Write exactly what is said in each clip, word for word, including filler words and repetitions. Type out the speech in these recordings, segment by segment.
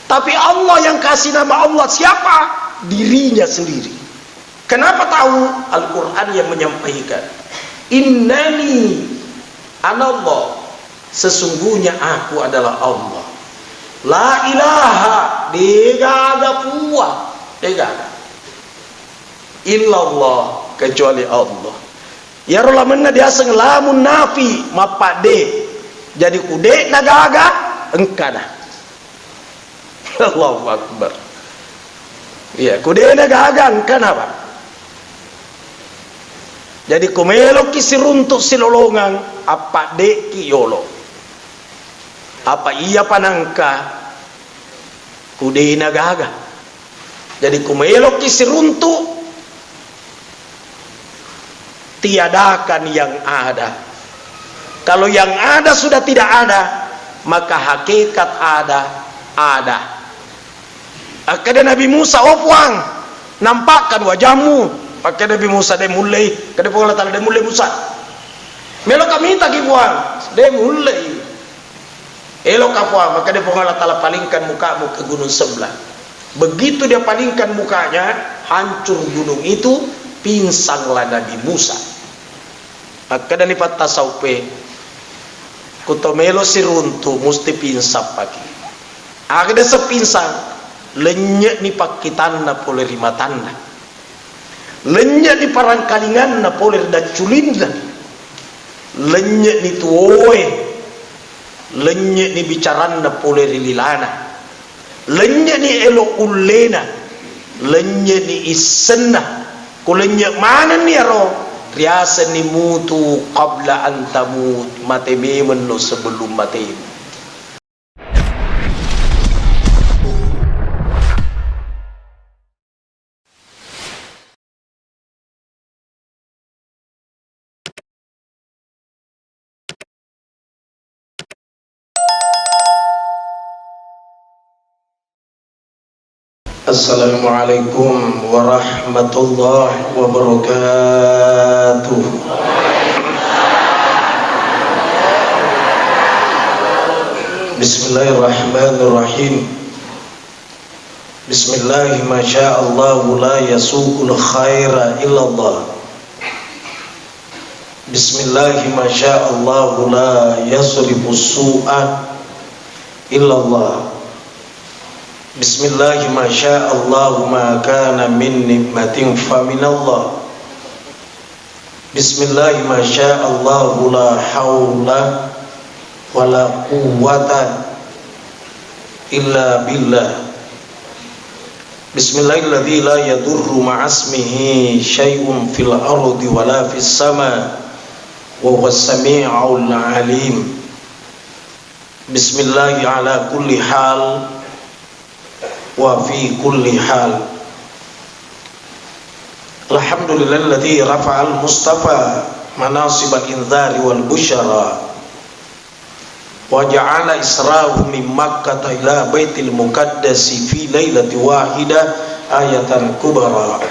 Tapi Allah yang kasih nama Allah siapa? Dirinya sendiri. Kenapa tahu? Al-Quran yang menyampaikan. Innani anallah, sesungguhnya aku adalah Allah. La ilaha, degaga puang, degaga. Illallah, kecuali Allah. Iyaro lamenna diaseng lamun nafi, mappadde. Jadi ku de'na gaga, engkana. Allahu Akbar. Iya, ku de'na gaga, engkana, Pak. Jadi ku meloki siruntu silolongang, appadde'ki yolo. Apa iya panangka, ku de'na gaga. Jadi ku meloki siruntu, tiadakan yang ada. Kalau yang ada sudah tidak ada, maka hakikat ada, ada. Akkeda Nabi Musa, "Oh Puang, nampakkan wajahmu." Akkeda Nabi Musa, "De mullei." Akkeda Puang Allah Taala, "De mullei Musa. Meloka mitaki Puang." "De mullei." "Eloka Puang." Makkeda Puang Allah Taala, "Palingkan mukamu ke gunung sebelah." Begitu dia palingkan mukanya, hancur gunung itu, pingsanglah Nabi Musa. Makkedani pattasaupe, "Kuto melo siruntu, musti pingsang paki." Aga desa pingsang, lennye'ni pakkitanna pole ri matanna. Lennye'ni parangkalinganna pole ri dacculinna. Lennye'ni tuwoe. Lennye'ni bicaranna pole ri lilana. Lennye'ni elo ullena. Lennye'ni issenna. Ko lennye' manenni iyaro, riasenni mutu qabla an tamut, mate memenno sebelum matemu. Assalamualaikum warahmatullahi wabarakatuh. Bismillahirrahmanirrahim. Bismillahi ma sya Allahu la yasuqul khaira illallah. Bismillahi ma sya Allahu la yasrifus su'a illallah. Bismillahi ma sya Allahu ma kana min ni'matin faminallah. Bismillahi ma sya Allahu la haula wala quwwata illa billah. Bismillahilladzi la yadurru ma'asmihi syai'un fil ardi wala fis sama wa huwas sami'ul alim. Bismillahi ala kulli hal wa fi kulli hal. Alhamdulillahilladzi rafa'al mustafa manasibal indzari wal busyara. Wa ja'ala isra'ahu min Makkata ila Baitil Muqaddasi fi lailati wahida ayatan kubra.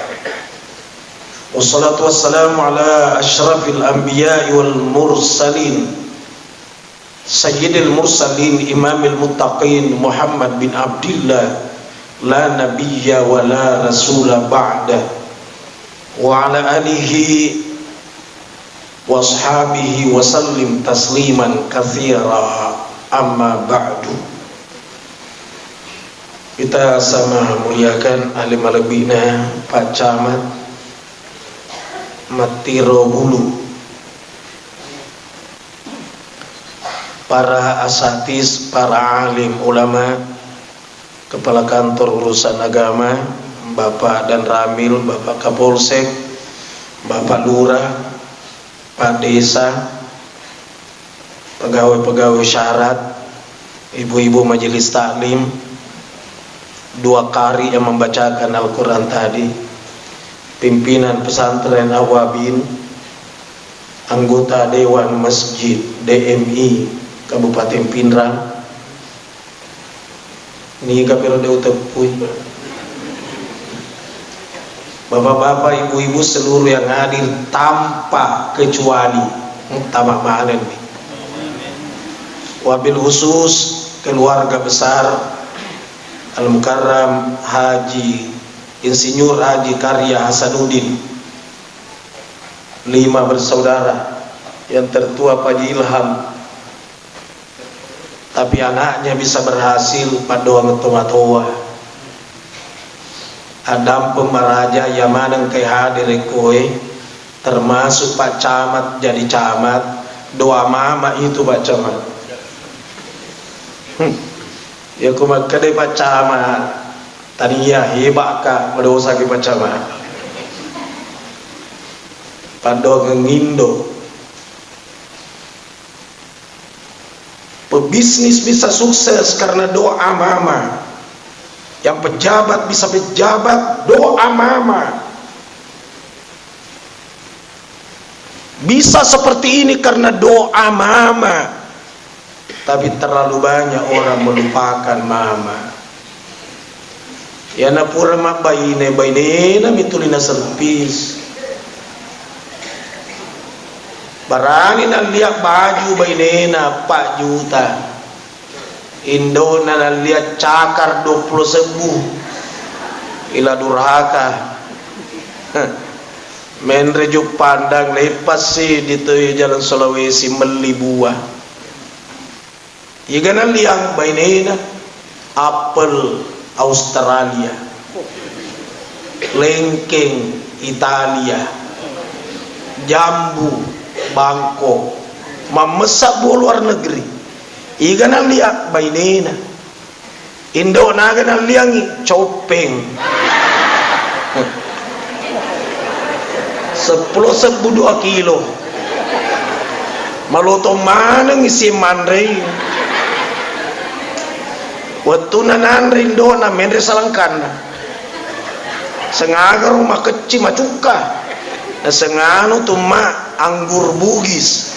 Wassalatu wassalamu ala asyrafil anbiya'i wal mursalin, sayyidil mursalin, imamil muttaqin, Muhammad bin Abdillah, la nabiyya wa la rasula ba'da, wa ala alihi wa ashabihi wa sallim tasliman katsira, amma ba'du. Kita sama muliakan ahli malebbina Pak Camat, Mattiro Hulu, para asatis, para alim ulama, Kepala Kantor Urusan Agama, Bapak Danramil, Bapak Kapolsek, Bapak Lurah, Pak Desa, pegawai-pegawai syarat, ibu-ibu majelis taklim, dua qari yang membacakan Al-Quran tadi, pimpinan pesantren Awabin, anggota Dewan Masjid D M I Kabupaten Pinrang, Niga pero de uteppui. Bapak-bapak, ibu-ibu seluruh yang hadir tanpa kecuali, muttama manenni. Wabil khusus keluarga besar Al-Mukarram Haji Insinyur Haji Karya Hasanuddin, lima bersaudara, yang tertua Pak Haji Ilham, tapi anaknya bisa berhasil, paddoang tomatoa. Addampeng maraja iya maneng engkae hadir koe, termasuk Pak Camat jadi camat, doa mama itu Pak Camat. Hmm. Ya ku makkedai Pak Camat, tania heba'ka, madosaki Pak Camat. Paddoangeng indo. Pebisnis bisa sukses karena doa mama. Yang pejabat bisa pejabat, doa mama. Bisa seperti ini karena doa mama. Tapi terlalu banyak orang melupakan mama. Iyana pura mabbaine, bainena mi tuli naservis. Barani nalliang baju bainena empat juta. Indona nalliang cakar dua puluh sebbu. Ila durhaka. Menre Juppandang, leppassi di Jalan Sulawesi melli buah. Iga nalliang bainena, apel Australia, lengkeng Italia, jambu Bangkok, mammessa buah luar negeri. Iga nalliang bainena, indona aga nalliangi, coppeng. Seppulo sebbu dua kilo. Malotong maneng isi manrei. Wettuna nanre indona, menre salangkanna. Sengagaro makecci macukka. Nasenganu tumma anggur Bugis.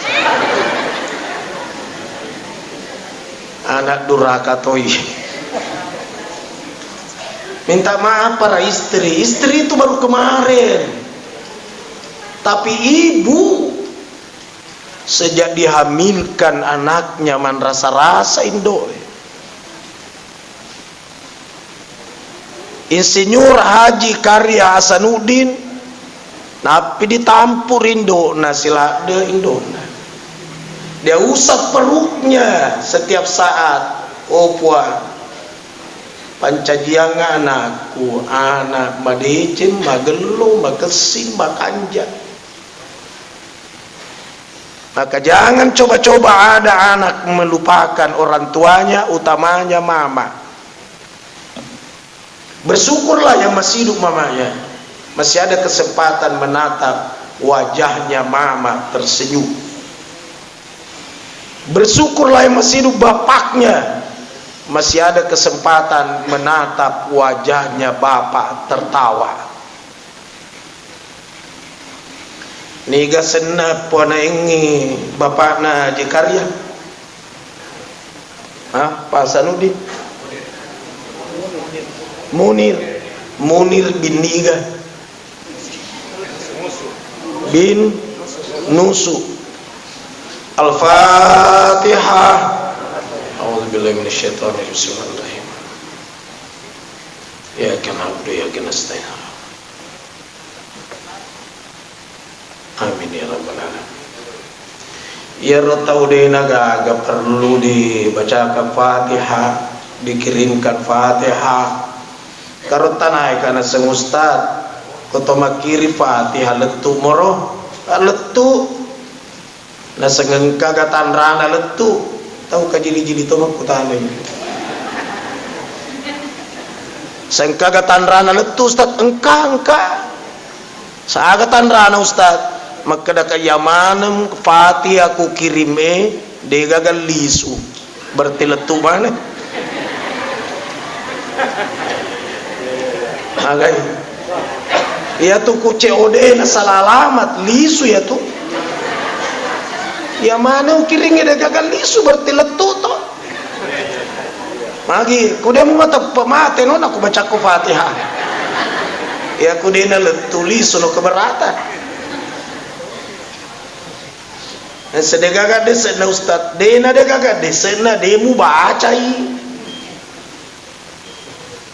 Anak durhaka toi. Minta maaf para istri. Istri itu baru kemarin. Tapi ibu sejak dihamilkan anaknya manrasa-rasa indo'e. Insinyur Haji Karya Hasanuddin, nappi ditampu ri indo'na, siladde indo'na. Dia usap perutnya setiap saat. Oh Puang, pancajiang anakku, anak madeceng, magello, makessing, makanja. Maka jangan coba-coba ada anak melupakan orang tuanya, utamanya mama. Bersyukurlah yang masih hidup mamanya, masih ada kesempatan menatap wajahnya mama tersenyum. Bersyukurlah yang masih hidup bapaknya, masih ada kesempatan menatap wajahnya bapak tertawa. Niga senna puanaengngi bapakna Haji Karya? Ha, Pak Hasanuddin? Munir. Munir bin niga? Bin Nusu. Al-Fatihah. A'udzubillahi minasyaitonirrajim. Bismillahirrahmanirrahim. Iyyaka na'budu wa iyyaka nasta'in. Amin ya rabbal alamin. Iyaro tau de' nagaga perlu dibacakan Fatihah, dikirimkan Fatihah. Karo tanaika naseng ustad, ko to makkiring Fatihah lettu moro, lettu. Naseng engkaga tanrana lettu? Tau kajili-jili to makkutanai. Sengkaga tanrana lettu, Ustaz? Engka, engka. Saga tanrana, Ustaz? Makkedaka, iya maneng Fatihah kukirim e, degaga lisu. Berarti lettu maneng. Magai. Iyatu ku C O D na salah alamat, lisu iyatu. Iya maneng ukiringngi degaga lisu, berarti lettu to. Magi, ku de' mumateppe' mate no, na ku bacakko Fatihah. Iya ku de' na lettu lisu no keberatan. Sedegaga dese'na Ustaz, de'na degaga dese'na, de' mubacai.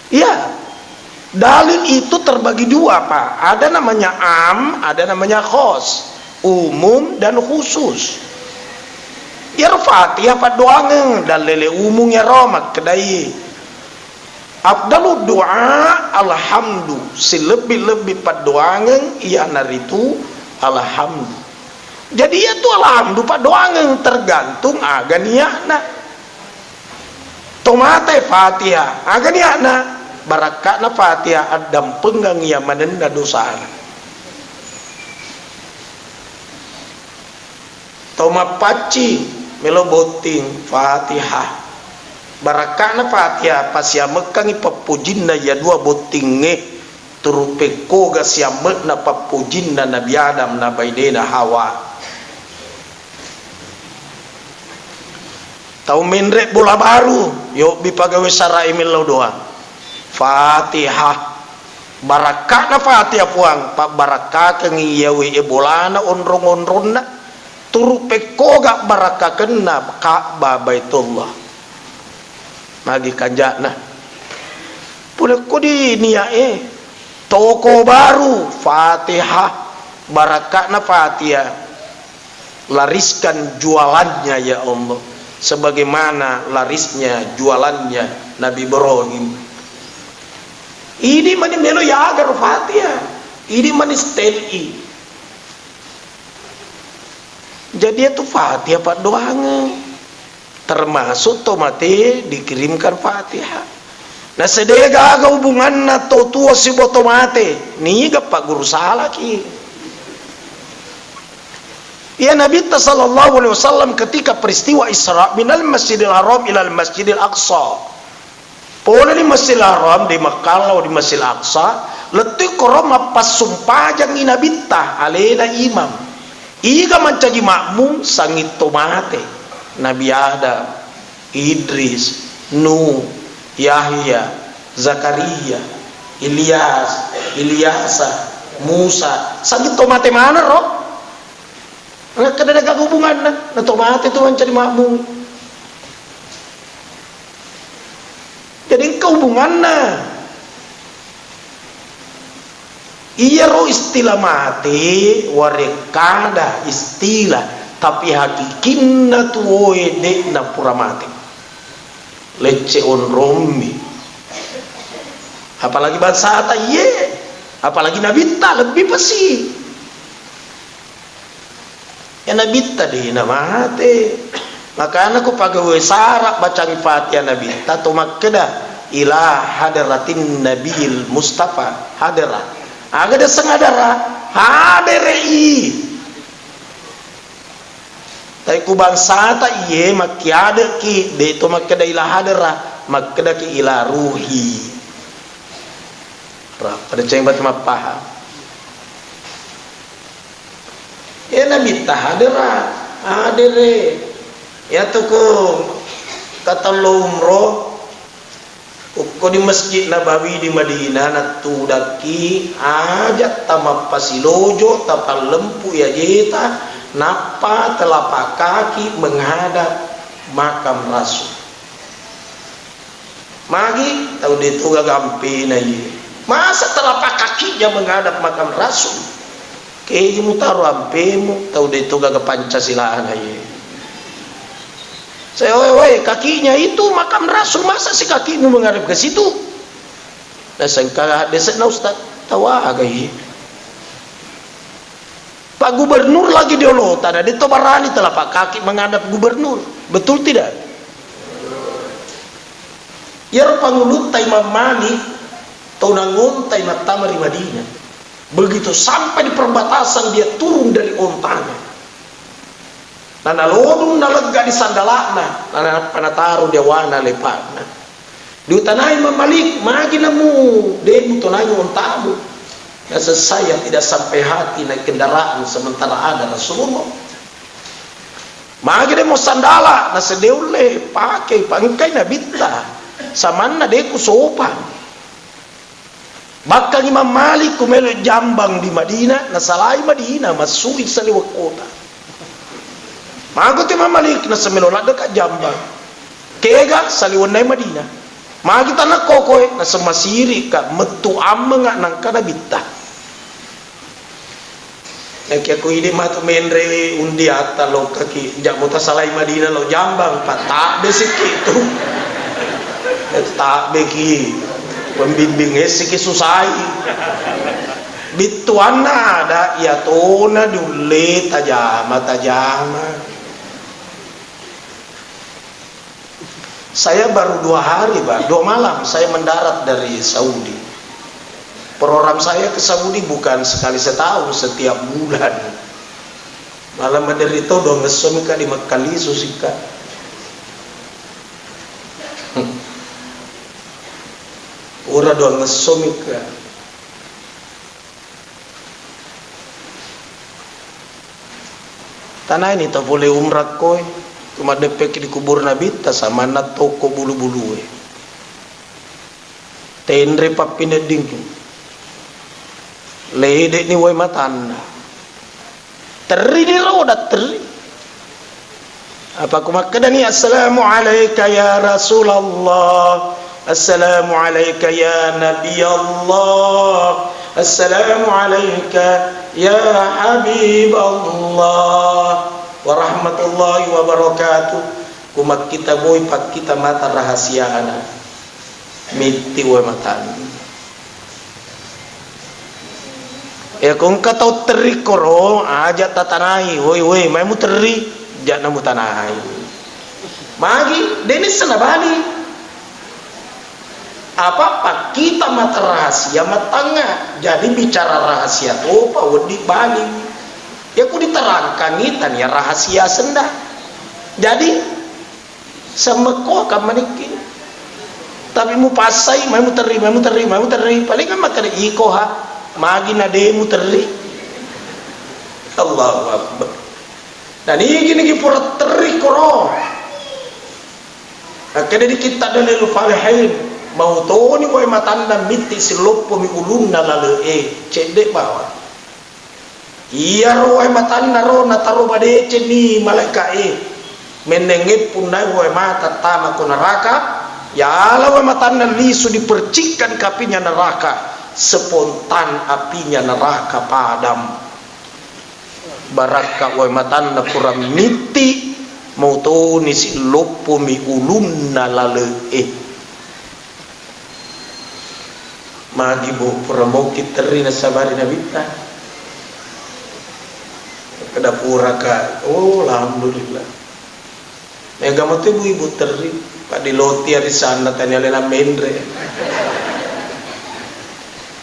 Iya, dalil itu terbagi dua, Pak. Ada namanya am, ada namanya khos. Umum dan khusus. Iyaro Fatihah paddoangeng, dalele umum iyaro makkedai. Afdalud du'a alhamdu, silebbi-lebbi paddoangeng iyanaritu alhamdu. Jadi iyatu alhamdu paddoangeng tergantung aga niatna. Tomate Fatihah, aga niatna? Barakka'na Fatihah addampengang iya manenna dosana. Tau mappaccing melo botting Fatihah. Barakka'na Fatihah pasiamekkangngi pappojinna iya dua bottingnge, turu pekkoga siame'na pappojinna Nabi Adam na bainena Hawa. Tau menre bola baru, yobbi pagawe sara'i mellau doang. Fatihah. Barakka'na Fatihah, Puang, pabbarakkakengngi iyawe e bolana onrong-onronna, turu pekkoga barakkakenna Ka'bah Baitullah. Magi kanja'na. Pole ko di niae toko baru, Fatihah. Barakka'na Fatihah. Lariskan jualannya, ya Allah, sebagaimana larisnya jualannya Nabi Ibrahim. Idi mani melo yaga ro Fatihah. Idi mani steli. Jadi itu Fatihah paddoangeng. Termasuk to mate dikirimkan Fatihah. Na sede gaga hubunganna to tuo sibo to mate, niga pagguru salaki. Iya Nabitta sallallahu alaihi wasallam ketika peristiwa Isra minal Masjidil Haram ilal Masjidil Aqsa. Pole di Masjidil Haram, di Makkah lao di Masjidil Aqsa, lettu koro mappassumpajangi Nabitta, alena imam. Iga mancaji makmum, sangitto mate. Nabi Adam, Idris, Nuh, Yahya, Zakaria, Ilyas, Ilyasa, Musa, sangitto mate maneng ro. Nakkeda degaga hubunganna, na to mate tu mancaji makmum. Jadi engka hubunganna. Iyaro istilah mate warekkada istilah, tapi hakikinna tuwoe de'na pura mate. Lecce onrommi. Apalagi bangsata iye, apalagi nabitta lebbi pesi. Ya nabitta de namate. Makana ko pagawe sara bacangi Fatihah nabitta to makkeda ila hadratin nabiyil mustafa hadra. Aga deseng hadra? Hadere i. Tapi ku bangsata iye makkiadeki de to makkeda ila hadra, makkedaki ila ruhi. Ra, pada ceng batu mappaham. Iya nabitta hadera, hadere. Iyatu ko tatello umroh, ukko di Masjid Nabawi di Madinah, nattudakki, aja tamappasilojo, tapallempu ajeta, nappa telapak kaki menghadap makam Rasul. Magi tau de to gaga ampena iye. Masa telapak kakinya menghadap makam Rasul? Kegi mutaro ampemu, tau de to gaga Pancasilana iye. Saya, woi, woi, kakinya itu makam Rasul, masa si kakimu menghadap ke situ? Nasengka desekna ustaz, tawaga iye. Pak Gubernur lagi di Olota, na de to barani telapak kaki menghadap gubernur. Betul tidak? Iyaro pangulutta Imam Malik, tau nangontai mattama ri Madinah. Begitu sampai di perbatasan, dia turun dari ontanya. Na nalodung nalegga di sandala'na, na nappa nataro di awana lepa'na. Diutanai Imam Malik, "Magi namu de mutonangi ontamu?" Nasessai yang tidak sampai hati naik kendaraan sementara ada Rasulullah. "Magi de mo sandala?" Nasede ulle pake, pangkai nabitta. Samanna de ku sopan. Bakkang Imam Malik ku melo jambang di Madinah, nasalai Madinah, massui saliweng kota. Mago tu Imam Malik, nasemelo ladde ka jambang. Kega saliwenna Madinah. Magi tanakkokoe, naseng masiri ka, mettu ammenga nangka nabitta. Nakia ko idi matu menre undiatta lokkaki, jak mutasalai Madinah lo Jambang, pa tabbe sikki tu. Tabbe ki, pembimbing esiki susai. Bittuanna ada, iya tona diulle tajama-tajama. Saya baru dua hari, Pak, dua malam saya mendarat dari Saudi. Program saya ke Saudi bukan sekali setahun, setiap bulan. Malah maderri to dua ngesso mika di Mekah lisu sika. Ura dua ngesso mika. Tanaini tau pole umrah koe, cuma deppeki di kubur Nabitta, samanna toko bulu-bulue. Tenre pappineddingku. Ledekni wae matanna. Terri ni roda terri. Apa ku makkedani, "Assalamu alaika ya Rasulullah, assalamu alaika ya Nabi Allah, assalamu alaika ya Habib Allah, wa rahmatullahi wa barakatuh." Ku makkita boi pakkita mata rahasiana. Mitti wae matanna. Iya ko engka tau terri koro, aja tatanai, "Woi, woi, mai muterri," ja'na mutanai. Magi, deni sena bali. Apa pakkita mata rahasia matangnga. Jadi bicara rahasia topa wedding bali. Iya ku diterangkangi tania rahasia senda. Jadi Semmekko kammanikki. Tapi mupassai, mai muterri, mai muterri, mai muterri. Paling kan makkeda, "Iko ha, magi na de muterri." Allahu Akbar. Dan iki niki pura terri koro. Akkeda di kitta Dalailul Falihin, mautoni wae matanna mitti siloppomi ulunna lale'e, cedde bawang. Iyaro wae matanna ro nataro badecenni malaeka'e, mennengnge punnai wae mata tama ko naraka, yala wae matanna lisu dipercikkan ke apinya neraka, sepontan apinya neraka padam. Barakka wae matanna pura mitti, mautoni siloppomi ulunna lale'e. Magi bo, pura moki terri nasabari Nabitta. Keda puraka, oh, alhamdulillah. Mega matu ibu-ibu terri, paddi loti arisanna tania alena menre.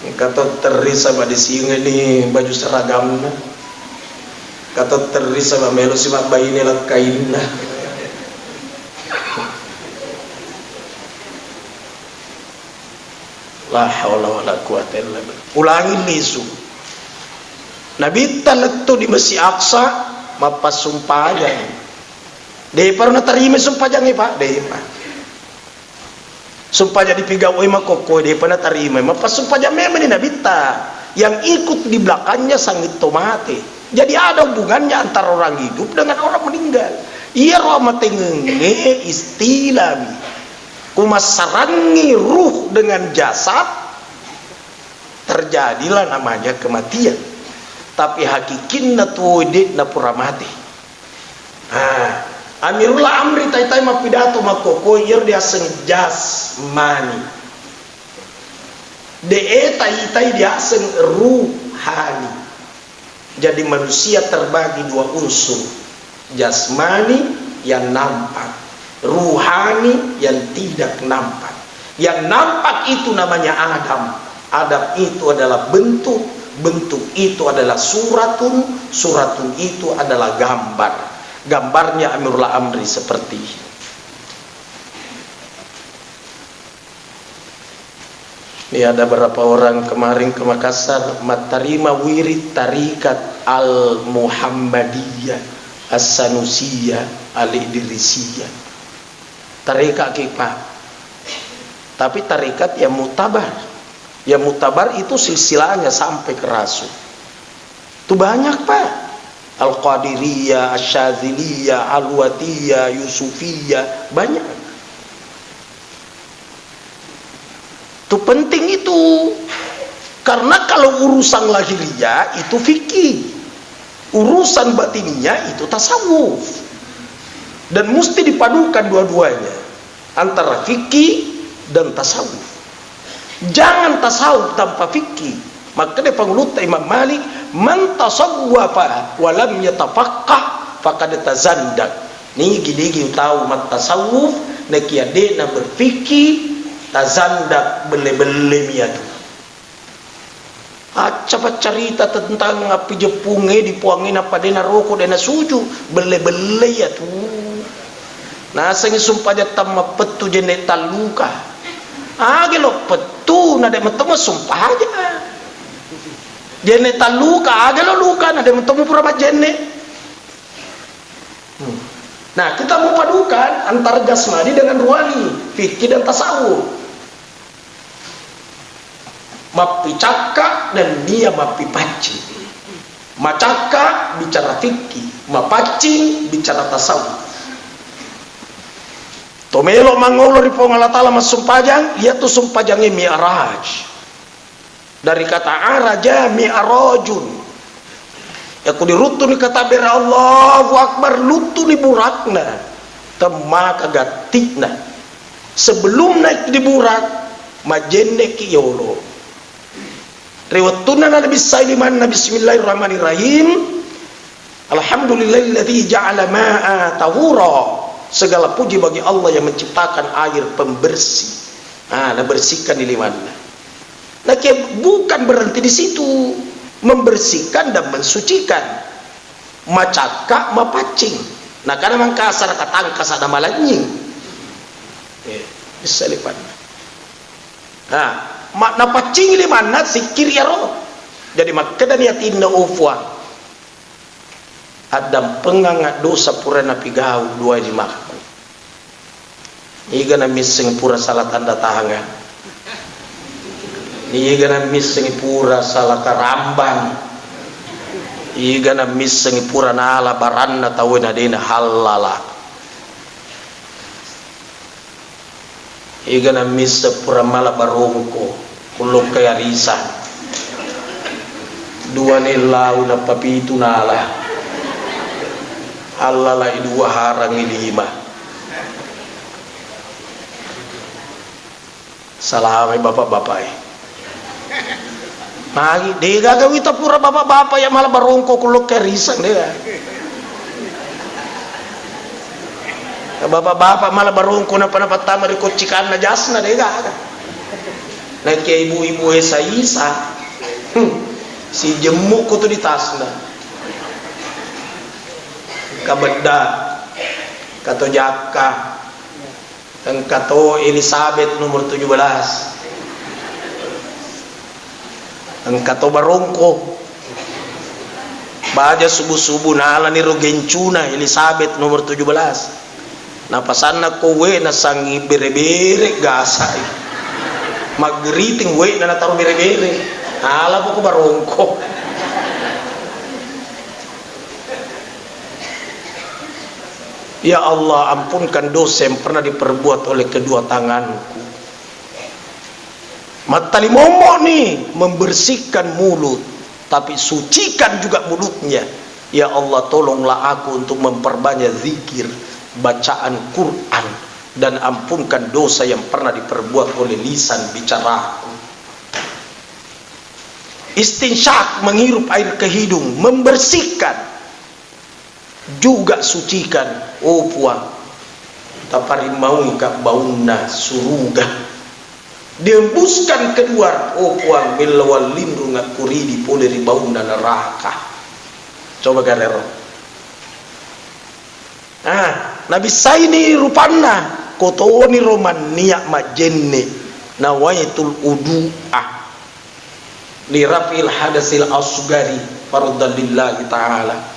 Engka to terri saba disingeni baju seragamna. Engka to terri saba melo si mabbaine lakkainna. La haula wala quwata illa billah. Ulangi lisu. Nabitta lettu di Masjid Aqsa, mappassumpajang. Depa ro natarima sumpajangnge, Pak? Depa. Sumpajang dipigau'i makkokkoe, depa natarima. Mappassumpajang memang ni Nabitta. Yang ikut di belakangnya sangitto mate. Jadi ada hubungannya antara orang hidup dengan orang meninggal. Iyaro amatengengnge istilami. Kumassarangngi ruh dengan jasad, terjadilah namanya kematian. Tapi hakikinna tuo de'na pura mate. Ah, Amirullah Amri tai-tai mappidato makkokkoe, iyaro diaseng jasmani. De'e tai-tai diaseng ruhani. Jadi manusia terbagi dua unsur, jasmani yang nampak, ruhani yang tidak nampak. Yang nampak itu namanya Adam. Adam itu adalah bentuk, bentuk itu adalah suratun, suratun itu adalah gambar. Gambarnya Amirullah Amri seperti ini. Ini ada berapa orang kemarin ke Makassar, mattarima wirid tarikat Al-Muhammadiyah, As-Sanusiyah, Al-Idrisiyah. Tarekat ki, Pak. Tapi tarekat yang mutabar. Yang mutabar itu silsilahnya sampai ke Rasul. Itu banyak, Pak. Al-Qadiriyah, Asy-Syadziliyah, Al-Watiyah, Yusufiyah, banyak. Penting itu. Karena kalau urusan lahiriah itu fikih, urusan batiniah itu tasawuf. Dan mesti dipadukan dua-duanya, antara fikih dan tasawuf. Jangan tasawuf tanpa fikih. Makkeda pangulutta Imam Malik, "Man tasawwafa wa lam yatafaqqah faqad tazandaq." Nigi-nigi tau mattasawuf, nakia de'na berfikih, tazandaq, belle-belle mi atu. Acca paccarita tentang appijeppungnge di puangnge nappa de naroko, de nasuju, belle-belle iyatu. Nasengngi sumpajang tammappettu jenne talluka. Age lo pettu na de metto sumpajang. Jenne talluka, age lo luka na de metto pura majjenne. Hmm. Nah, kita mau padukan antara jasmani dengan ruhani, fikih dan tasawuf. Mappicakka nennia mappipaccing. Macakka bicara fikih, mapaccing bicara tasawuf. To melo mangolo ri Puang Allah Ta'ala massumpajang, iyatu sumpajangnge mi'raj. Dari kata araja mi'rajun. Yakko diruttuni kata bera Allahu Akbar, luttuni burakna, temmaka gatti'na. Sebelum naik di burak, majenneki yolo. Ri wettunna nabissai limanna, Bismillahirrahmanirrahim. Alhamdulillahilladzi ja'ala ma'a tahura. Segala puji bagi Allah yang menciptakan air pembersih. Ah, nabersihkan di limanna. Nah, ke-, bukan berhenti di situ. Membersihkan dan mensucikan. Macakka, mapaccing. Nah, karena mangkasara katangkasa na malannying. Eh, bisa limanna. Nah, ma-, napaccingi limanna sikkiri aro. Jadi makkedani atinna, "O Puang, addampenganga dosa pura napigau dua limakku. Niga namisseng pura sala tanda tangan. Niga namisseng pura sala karambang. Iga namisseng pura nala baranna tauwe na dena hallala." Iga namisseng pura mala barongko, kullokkai arisang. Dua nellau nappa pitu nala. Allalai dua, harangi lima. Salamai bapak-bapak e. Magi, degaga wita pura bapak-bapak ya mala barongko kullokkai arisang, dega. Bapak-bapak mala barongko napa-, napattama ri koccikanna jasna, degaga. Nakia ibu-ibu e saisa, hmm, sijemmu kutu di tasna. Kabedda, kato jakka, Engka to Elizabeth nomor tujuh belas. Engka to barongko. Baja subuh-subuh nalani ro gencuna Elizabeth nomor tujuh belas. Napasanna ko we nasangi bere-bere gasai. Maggeriting we na nataro bere-bere. Ala poko barongko. Ya Allah, ampunkan dosa yang pernah diperbuat oleh kedua tanganku. Mattalimommo'ni membersihkan mulut, tapi sucikan juga mulutnya. Ya Allah, tolonglah aku untuk memperbanyak zikir, bacaan Quran, dan ampunkan dosa yang pernah diperbuat oleh lisan bicaraku. Istinsyak, menghirup air ke hidung, membersihkan. Juga sucikan, oh Puang, taparimmaui ka baunna suruga. Dihembuskan keluar, oh Puang, mellawang linrung akkuridi pole ri baunna neraka. Coba garero. Ah, nabissaini rupanna, kotoniro manniak majjenne, nawaitul udu'a. Liraf'il hadasil asgari fardhan lillahi ta'ala.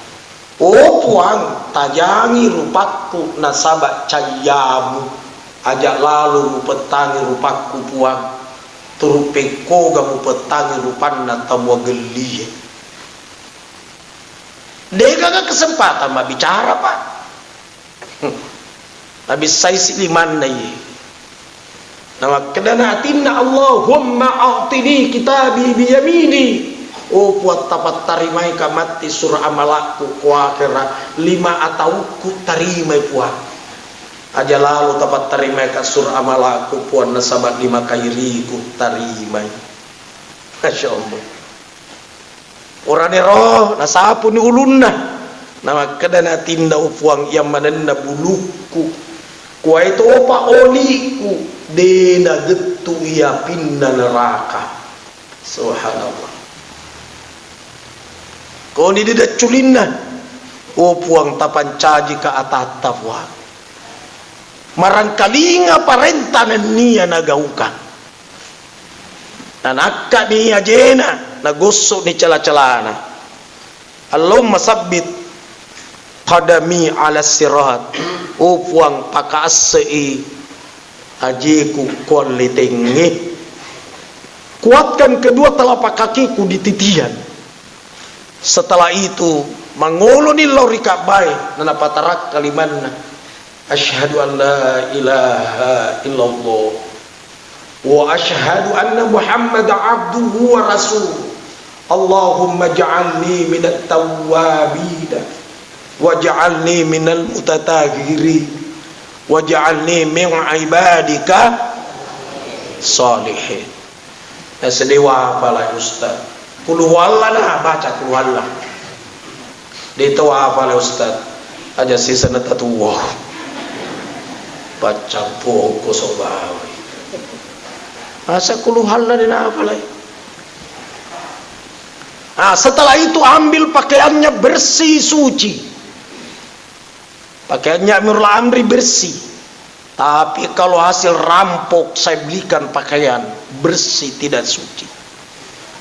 Oh Puang, tajangi rupakku nasaba cayyamu. Aja lalo mupettangi rupakku, Puang. Turu pekkoga mupettangi rupanna tau agellie. Degaga kesempatan mabbicara, Pak. Nabissaisi limanna iye. Namakkedana atinna, "Allahumma a'tini kitabi biyamini." Oh Puang, tapattarimaika matti sura amalakku ko akera lima ataukku, tarimai Puang. Aja lalo tapattarimaika sura amalakku Puang, nasaba lima kairiku tarimai. Masya Allah. Oranero nasapuni ulunna, namakkedana atinna, "O Puang, iya manenna bulukku, kuwae topa oliku, de nagettu iya apinna neraka." Subhanallah. Koni de decculinna, "O Puang, tapancajika atatta Puang. Marangkalinga parenta nennia nagaukang." Nanakkani ajena, nagossoni cala-calana. "Allahumma sabbit qadami ala sirat." Oh Puang, pakaasse'i ajeku ko alle tengnge. Kuatkan kedua telapak kakiku di titian. Setelah itu, mangoloni lao ri Ka'bae, nanapatarakka limanna. Asyhadu an la ilaha illallah wa asyhadu anna Muhammadan abduhu wa rasuluh. Allahumma ja'alni minat tawwabin waj'alni minal mutatahhirin waj'alni min ibadika salihin. Nasedewa apa lai Ustaz? Kulhuwalla na baca kulhuwalla. De' tau apa le Ustaz? Aja siseng na tatuwo. Paccappokko so bawai. Masa kulhuwalla de' na apa le? Ah, setelah itu ambil pakaiannya bersih suci. Pakaiannya Amirul Amri bersih. Tapi kalau hasil rampok saya belikan pakaian, bersih tidak suci.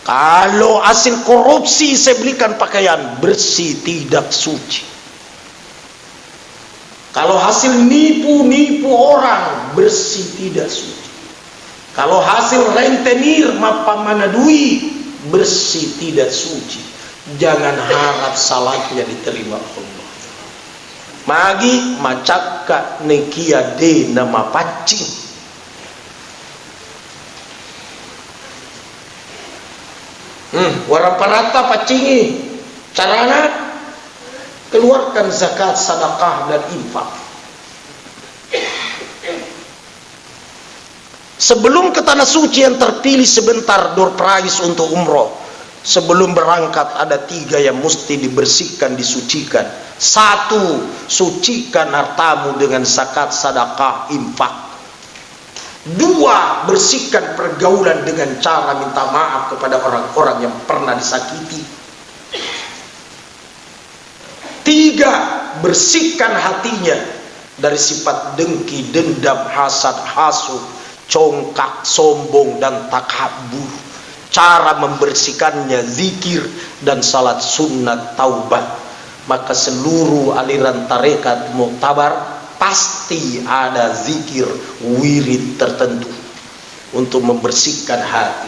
Kalau hasil korupsi saya belikan pakaian, bersih tidak suci. Kalau hasil nipu-nipu orang, bersih tidak suci. Kalau hasil rentenir, mappamanadui, bersih tidak suci. Jangan harap salatnya diterima Allah. Magi macakka nekia de' namapaccing. Hmm, warang paratta paccingi. Carana, keluarkan zakat, sedekah, dan infak. Sebelum ke tanah suci yang terpilih sebentar, door prize untuk umroh, sebelum berangkat ada tiga yang mesti dibersihkan, disucikan. Satu, sucikan hartamu dengan zakat, sedekah, infak. Dua, bersihkan pergaulan dengan cara minta maaf kepada orang-orang yang pernah disakiti. Tiga, bersihkan hatinya dari sifat dengki, dendam, hasad, hasud, congkak, sombong, dan takabur. Cara membersihkannya zikir dan salat sunat taubat. Maka seluruh aliran tarekat muktabar pasti ada zikir wirid tertentu untuk membersihkan hati.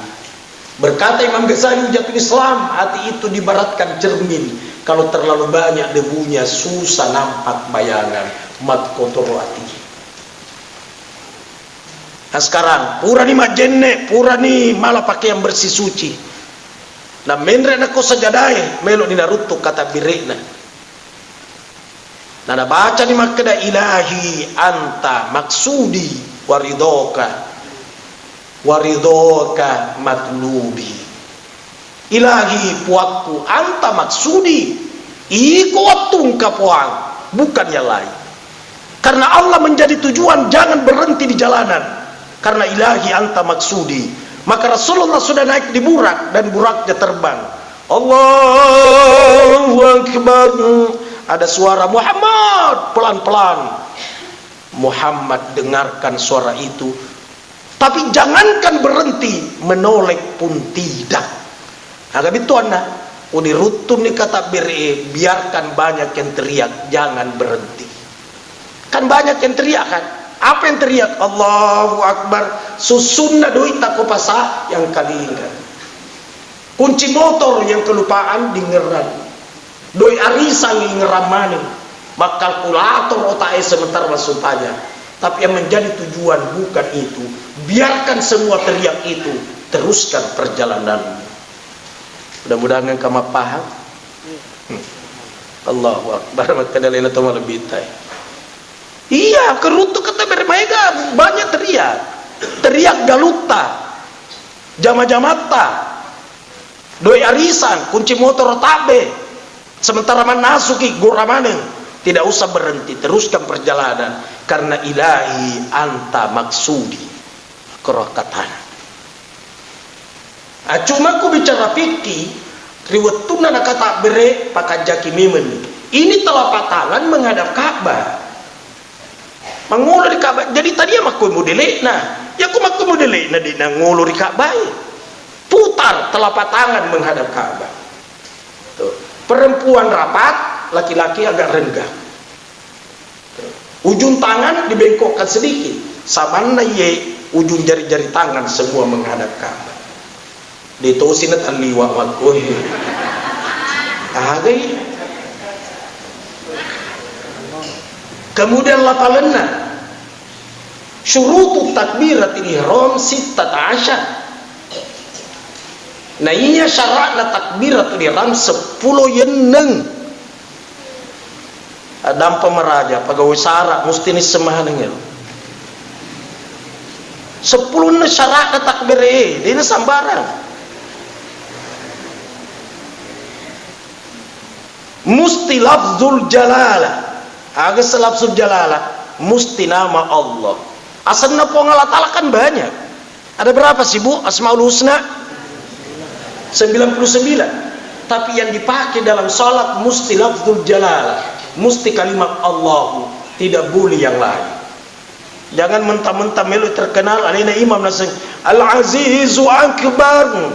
Berkata Imam Ghazali, Hujatul Islam, hati itu dibaratkan cermin. Kalau terlalu banyak debunya, susah nampak bayangan. Makkotoro ati. Nah, sekarang, purani majjenne, purani mala pakaian bersih suci. Nah, menre' nako sajadae, melo ni naruttu kata bire'na. Nah, nabacani makkeda, "Ilahi anta maksudi wa ridhoka, wa ridhoka matlubi." Ilahi, puakku, anta maksudi, iko wattungka, Puang, bukan yang lain. Karena Allah menjadi tujuan, jangan berhenti di jalanan. Karena ilahi anta maksudi. Maka Rasulullah sudah naik di burak dan buraknya terbang. Allahu Akbar. Ada suara, "Muhammad, pelan-pelan." Muhammad dengarkan suara itu. Tapi jangankan berhenti, menoleh pun tidak. Aga bittuanna, uniruttunni kata bere, biarkan banyak yang teriak, jangan berhenti. Kan banyak yang teriak kan? Apa yang teriak? Allahu Akbar. Susunna doitta ko pasa yang kalingka. Kunci motor yang kelupaan dingerang. Doi arisang ingerang maneng. Makkalkulator otak e sementara massumpajang. Tapi yang menjadi tujuan bukan itu. Biarkan semua teriak itu, teruskan perjalananmu. Mudah-mudahan engka mappahang. Hmm. Allahu Akbar, makkeda lena to malebbitai. Iya, keruntu kata bermaega banyak teriak. Teriak galutta, jama-jamatta, doi arisan, kunci motor tabbe. Sementara mannasuki gora maneng. Tidak usah berhenti, teruskan perjalanan. Karena ilahi anta maksudi. Koro katana. Ah, cuma ku bicara fikih, ri wettunna nakatabbere, pakajaki memenni. Ini telapak tangan menghadap Ka'bah. Mangolo ri Ka'bah. Jadi tadi ya makko modele'na. Ya ku makko modele'na de' nangolo ri Ka'bah. Putar telapak tangan menghadap Ka'bah. Tuh. Perempuan rapat, laki-laki agak renggang. Ujung tangan dibengkokkan sedikit, samanna iye ujung jari-jari tangan semua menghadap Ka'bah. De' tosi natalliwa makkoe. Agai. Kemudian lapalenna, syurutu takbiratil ihram sittata asyar. Nah, iya syara'na takbiratul ihram seppulo yenneng. Adampa maraja, pegawai sara, musti nisseng maneng ero. Seppulunna syara'na takbere, de' na sambarang. Musti lafzul jalalah. Aga se lafzul jalalah? Musti nama Allah. Asenna Puang Allah Ta'ala kan banyak. Ada berapa sih, Bu, Asmaul Husna? Sembilan puluh sembilan. Tapi yang dipakai dalam salat musti lafzul jalalah, musti kalimat Allahu, tidak boleh yang lain. Jangan mentang-mentang melo terkenal, alena imam naseng, "Al-Azizu Akbar."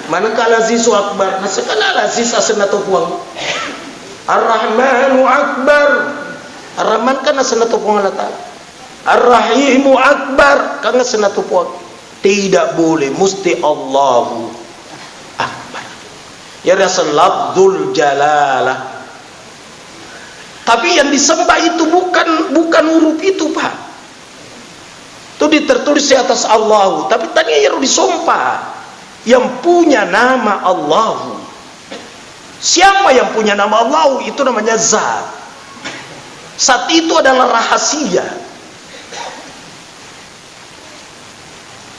Manengka Al-Azizu Akbar? Naseng kan Al-Aziz asenna to Puang. Ar-Rahmanu Akbar. Ar-Rahman kan asenna to Puang Allah Ta'ala. Ar-Rahimu Akbar, kan asenna tu Puang. Tidak boleh, musti Allahu Akbar. Ya, rasa lafzul jalalah. Tapi yang disembah itu bukan, bukan huruf itu, Pak. Itu di-, tertulis di atas Allahu, tapi tadi yang disompa yang punya nama Allahu. Siapa yang punya nama Allahu? Itu namanya zat. Zat itu adalah rahasia.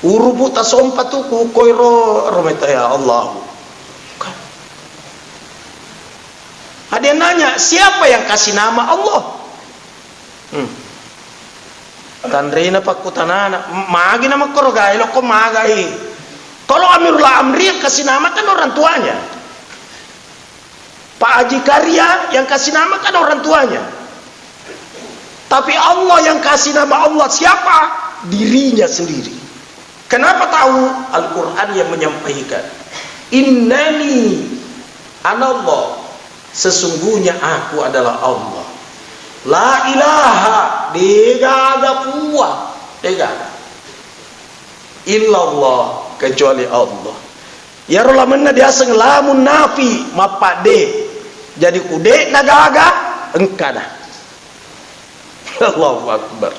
Urupu tasompa tu ku koiro rometa ya Allah. Ada yang nanya, siapa yang kasih nama Allah? Hmm. Tanrena pakkutanana, m-, magi nama koro gai, lo ko magai. Kalau Amirul Amri yang kasih nama kan orang tuanya. Pak Haji Karya yang kasih nama kan orang tuanya. Tapi Allah yang kasih nama Allah siapa? Dirinya sendiri. Kenapa tahu? Al-Quran yang menyampaikan. Innani anallah. Sesungguhnya aku adalah Allah. La ilaha, degaga puang. Degaga. Illallah, kecuali Allah. Iyaro lamenna diaseng lamun nafi, mappadde. Jadi ku de'na gaga, engkana. Allahu Akbar.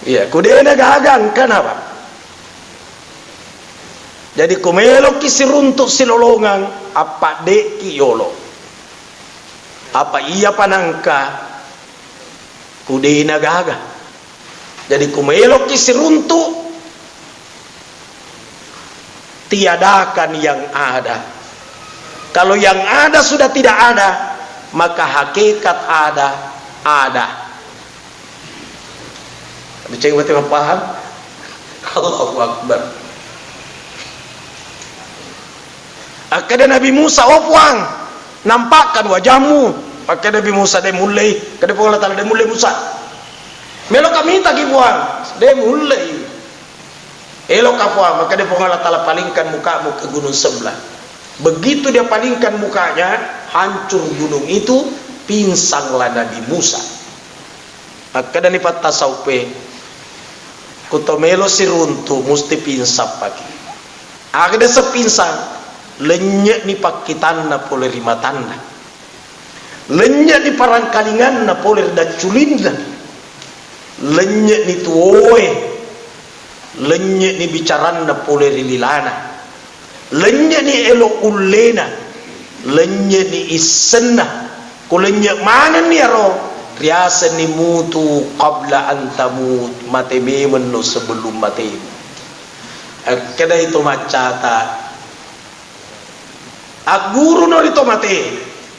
Iya, ku de'na gaga, engkana, Pak. Jadi ku meloki siruntuk silolongang, appadde'ki yolo. Apa iya panangka, ku de'na gaga. Jadi, ku meloki siruntuk, tiadakan yang ada. Kalau yang ada sudah tidak ada, maka hakikat ada, ada. Biceng berarti paham? Allahu Akbar. Akkeda Nabi Musa, "Oh Puang, nampakkan wajahmu." Akkeda Nabi Musa, "De mullei." Keda Puang Allah Taala, "De mullei Musa." "Meloka mitaki Puang." "De mullei." "Eloka Puang." Makkeda Puang Allah Taala, "Palingkan mukamu ke gunung sebelah." Begitu dia palingkan mukanya, hancur gunung itu, pingsanglah Nabi Musa. Akkedani pattasaupe, "Kuto melo siruntu, musti pingsang paki." Aga desa pingsang, lennye'ni pakkitanna pole ri matanna. Lennye'ni parangkalinganna pole ri dacculinna. Lennye'ni tuwoe, lennye'ni bicaranna pole ri lilana, lennye'ni elo ullena, lennye'ni issenna. Ko lennye' manenni iyaro, riasenni mutu qabla an tamut, mate memenno sebelum matemu. Akkedai to maccata, Agguruno ri to mate,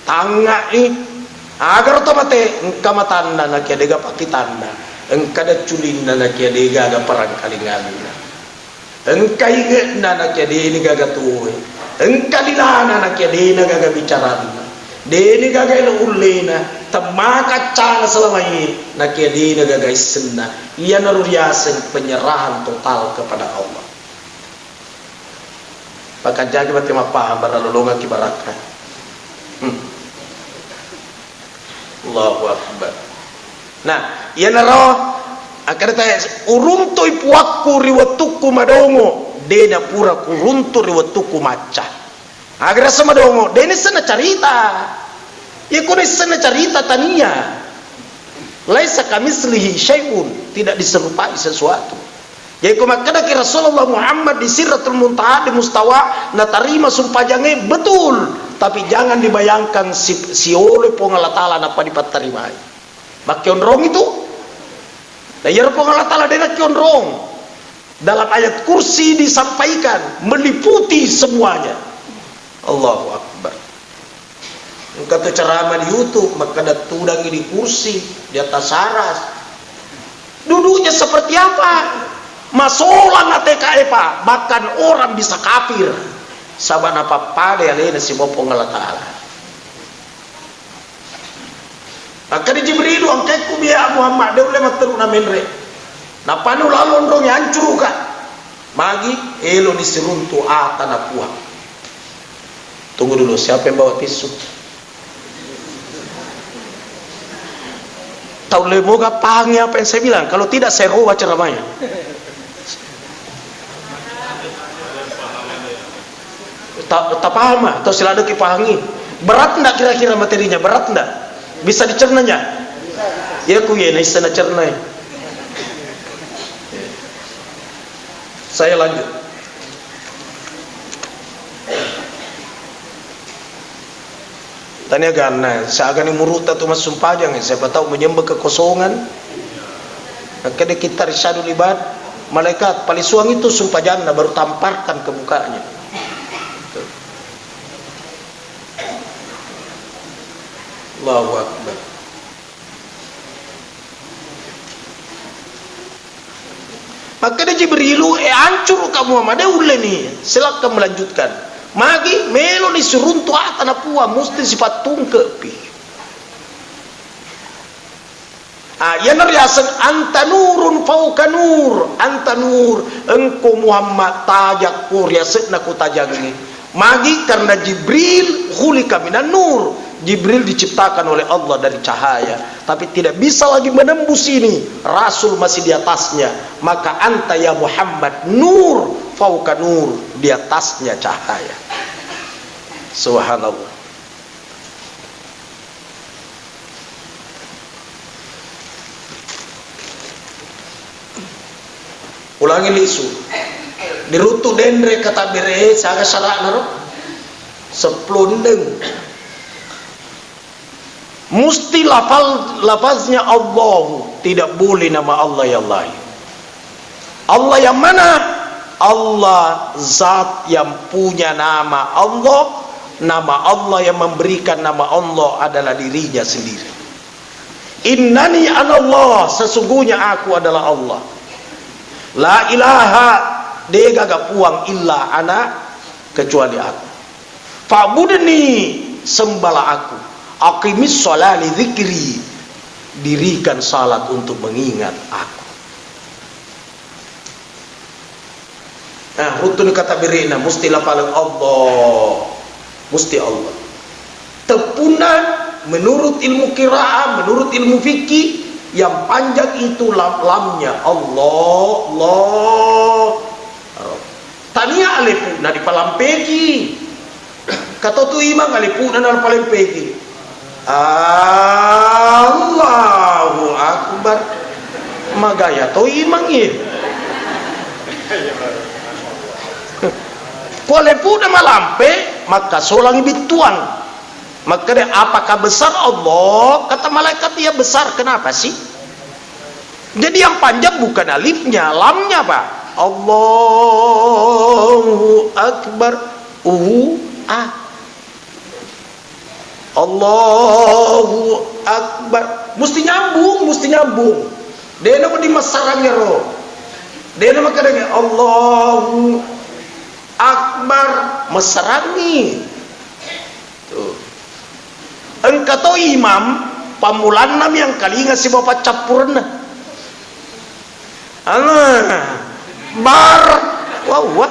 tangnga'i. Agaro to mate, engka matanna nakia dega pakitanna, engka dacculinna nakia dega aga parangkalinganna, engka inge'na nakia deni gaga tuwoe, engka lilana nakia dena gaga bicaranna, deni gaga elo ullena, temmaka accana selamae nakia dena gaga issenna. Iyanaro riaseng penyerahan total kepada Allah. Pakajagi bate mappahang, barra lolongekki barakka. Hmm. Allahu Akbar. Nah, iyanaro akkeda tae, uruntui puakku ri wettukku madongo, de napura kuruntu ri wettukku macca. Aga riaseng madongo, de nissenna carita. Iya ko nissenna carita tania. Laisa kamitslihi syai'un, tidak diserupai sesuatu. Jadi ko makkedaki Rasulullah Muhammad di Sidratul Muntaha di mustawa natarima sumpajangnge, betul, tapi jangan dibayangkan si, siolo Puang Allah Taala nappa dipattarimai. Makkeonrong itu. Nah, iyaro Puang Allah Taala de nakkeonrong. Dalam ayat kursi disampaikan, meliputi semuanya. Allahu Akbar. Engka tu ceramah di YouTube, makkeda tudangi di kursi, di atas aras. Duduknya seperti apa? Masolang A T K E, Pak. Bahkan orang bisa kafir. Saba napappada alena sibawa Puang Allah Taala. Akkeda Jibrilu, "Engkaikku biaya Muhammad, de ulle matteru na menre. Nappani ulalo onrongi ancuruka." Magi? Eloni siruntu atana Puang. Tunggu dulu, siapa yang bawa tisu? Tau lemoga pahangi apa yang saya bilang, kalau tidak saya roba ceramahnya. Ta-, tapahama, tau siladeki pahangi. Berat ndak kira-kira materinya? Berat ndak? Bisa dicernanya? Ya ku ye, naissa nacernai. Saya lanjut. Tania ganna, siagani murutta tu massumpajang, siapa tahu menyembah kekosongan. Akkeda kita Irsyadul Ibad, malaikat, palisuang itu sumpajanna, baru tamparkan ke mukanya. Allahu Akbar. Makkeda Jibrilu, "Eh, ancuru ka Muhammad, de ulleni, silakkan melanjutkan." Magi? Meloni siruntu atana Puang, musti sipattungke'pi. Ah, iyana riaseng anta nurun fauka nur, anta nur, engko Muhammad tajakku riase'na ku tajangnge. Magi? Karena Jibril khuliqa minan nur. Jibril diciptakan oleh Allah dari cahaya, tapi tidak bisa lagi menembus ini. Rasul masih di atasnya. Maka anta ya Muhammad nur fauka nur, di atasnya cahaya. Subhanallah. Ulangi lisu. Diruttu denre katabbere, siaga syara'na ro? Seppulo enneng. Musti lafal-, lafaznya Allahu, tidak boleh nama Allah yang lain. Allah yang mana? Allah zat yang punya nama Allah, nama Allah yang memberikan nama Allah adalah dirinya sendiri. Innani anallah, sesungguhnya aku adalah Allah. La ilaha, degaga puang, illa ana, kecuali aku. Fa'budni, sembahlah aku. Aqimis shalah li dzikri, dirikan salat untuk mengingat aku. Nah, ruttuni kata berena, musti lafaleng Allah. Musti Allah. Teppunna, menurut ilmu qiraah, menurut ilmu fikih, yang panjang itu lam-, lamnya. Allah, Allah. Tania alepu'na dipalampeki. Katotu imang alepu'na nalapalempeki. Allahu Akbar. Magaya to imang iye. Kuale puda malampe, makkasolang bittuang. Makkeda, "Apakah besar Allah?" Kata malaikat, "Iya besar." Kenapa sih? Jadi yang panjang bukan alifnya, lamnya apa? Allahu Akbar. U, A. Allahu Akbar. Mesti nyambung, mesti nyambung. Dena mudi massarangi ro. Dena makkedai Allahu Akbar, massarangi. Tuh. Engka to imam, pammulanna mi angkalinga sibawa paccappurenna. Allah, bar, wawwa.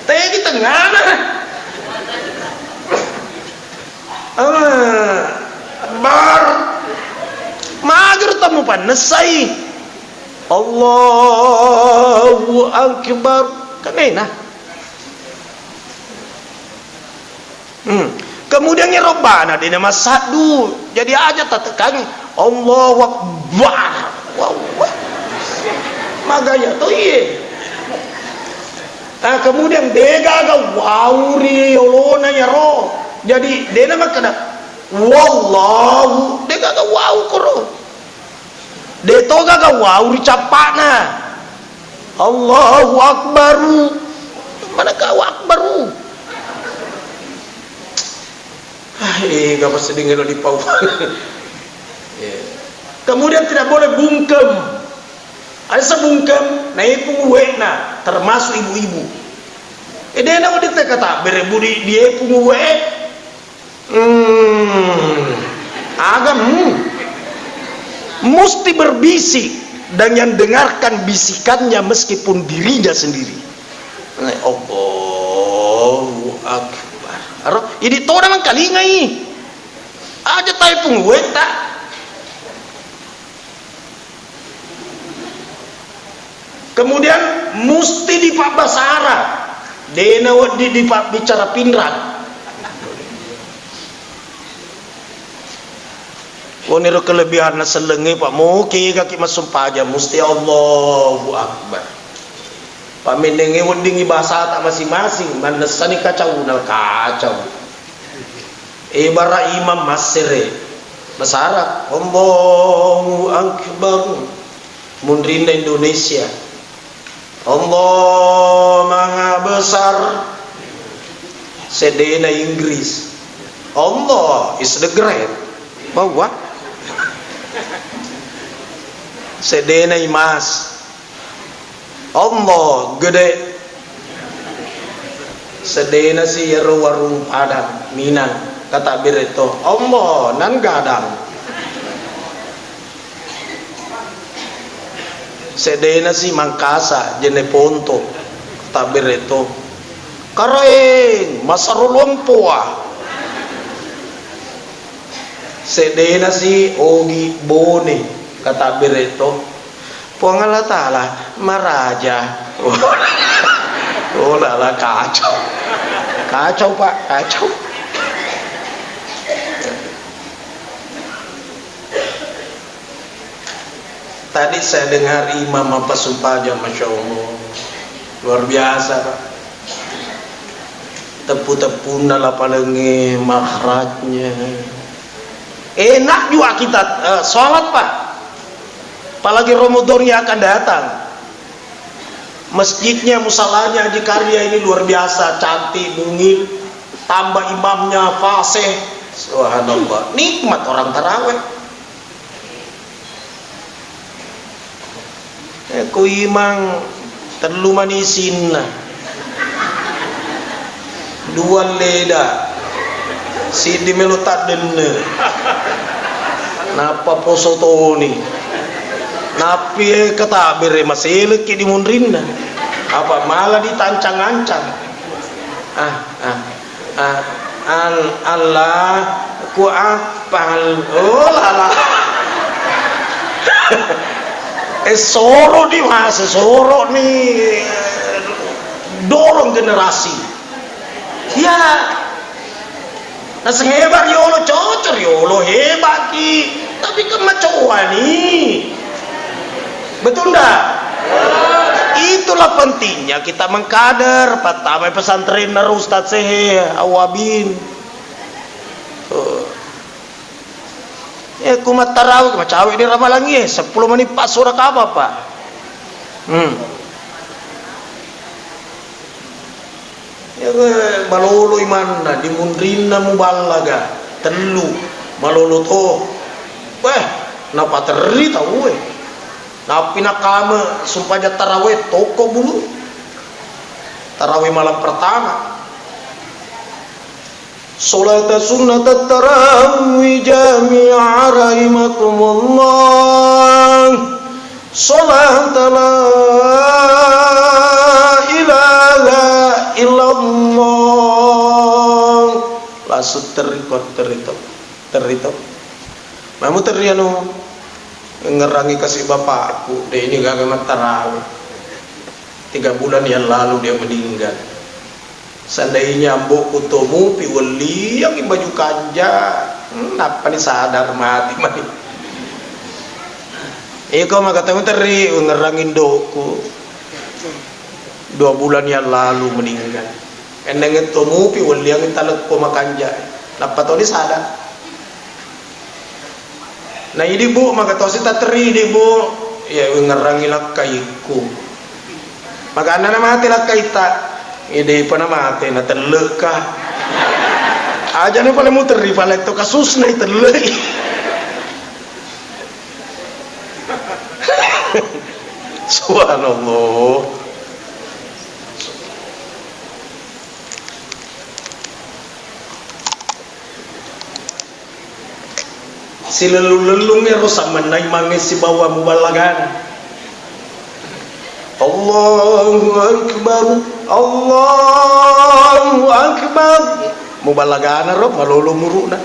Tegi tengana. Allah, bar. Mager tamu pannessai. Allahu Akbar. Kan enak. Hmm. Kemudian ya Rabbana, dena massaddu. Jadi aja tatekangi Allahu Akbar. Wah, wah. Magaya to iye. Nah, kemudian degaga wau ri olona yaro. Jadi dena makkeda wallahu, degaga wau koro. De to gaga wau ri cappa'na. Allahu Akbaru. Mana kau Akbaru? Ah, eh, gak sedih lo di pau. Eh. Kemudian tidak boleh bungkem. Ada sebungkem, naipung uwekna, termasuk ibu-ibu. Eh, dena udah teka tak berebu di, di epung uwe. Hmm, agam, hmm. Musti berbisik dan yang dengarkan bisikannya meskipun dirinya sendiri. Allahu Akbar. Aro, idi toda mangkalingai. Aja tai pung wetta. Kemudian musti dipabbasara, dena wedding dipabbicara pinrang. Koniro kelebihanna sellengnge, Pak, moke gaki massumpajang musti Allahu Akbar. Pamennengnge weddingngi bahasata masing-masing, mannessani kacau nal kacau. Ebara imam massere, basara, Allahu Akbar. Munrinna Indonesia. Allah Maha Besar. Sedena Inggris. Allah is the great. Bahwa sedena imas. Allah gede. Sedena si iyaro warung Padang, Minang, katabbere to. Allah nan gadang. Sedena si Mangkasa, Jeneponto, katabbere to. Karaeng, masaro lompoa. Sedena si Ogi Bone, katabbere to. Puang Allah Ta'ala maraja. Oh, lala, kacau. Kacau, Pak, kacau. Tadi saya dengar imam apa sumpah aja, Masya Allah. Luar biasa, Pak. Teppu-teppunna lapalengnge, makhrajnya. Enak juga kita, eh, sholat, Pak. Apalagi Ramadan yang akan datang. Masjidnya, musalanya Haji Karya ini luar biasa, cantik, bungil. Tambah imamnya fasih. Subhanallah. Nikmat orang taraweh. Eh, ku imang tellu mani isinna. Dua leda. Siddi melo taddenne. Nappa poso toni. Nappi, eh, katabbere maselekki di munrinna. Apa mala ditancang-ancang. Ah, ah. Ah, al-, Allah ku apal. Oh, lala. Eh, soro di masa, soro ni, eh, dorong generasi. Ya. Naseng hebat riolo, cocok riolo, hebat ki. Tapi kan macoa ni. Betul ndak? Itulah pentingnya kita mengkader, pertama pesantren, terus Ustaz Sehe, Awabin. Tuh. Eh, ku mattarawi, macawe di Ramalangi, eh, sepuluh menit pas suara kaba, Pak. Hmm. Iya, malolo imanna, di munrinna muballaga, tellu, malolo to. Weh, napaterri tau, eh. Nappi nakame sumpajang tarawih, toko bulu. Tarawih malam pertama. Sholata sunnatat tarawih jami'a rahimakumullah. Sholata la ilaha illallah. Langsung terikot, terikot, terikot. Mamu terri anu, ngerangi kasih bapakku, deh ini gaga mattarawe. Tiga bulan yang lalu dia meninggal. Seandainya ambo'ku to mupi welliangngi baju kanja, hmm, nappani sadar mati mani. Iko maka temu terri, ngerangi indo'ku. Dua bulan yang lalu meninggal. Enneng to mupi welliangngi talekko makanja. Nappa toni sadar. Na idi, Bu, maka tosi taterri idi, Bu. Iya, ngerangi lakkaikku. Maganna na mate lakkaitta. Idi pa na mate, na tellekka. Aja na pale muterri, pale to kasusna itellei. Subhanallah. Silellung-lellung ero sammenna imangnge sibawa muballagana. Allahu Akbar, Allahu Akbar. Muballagana ro, malolo muru'na.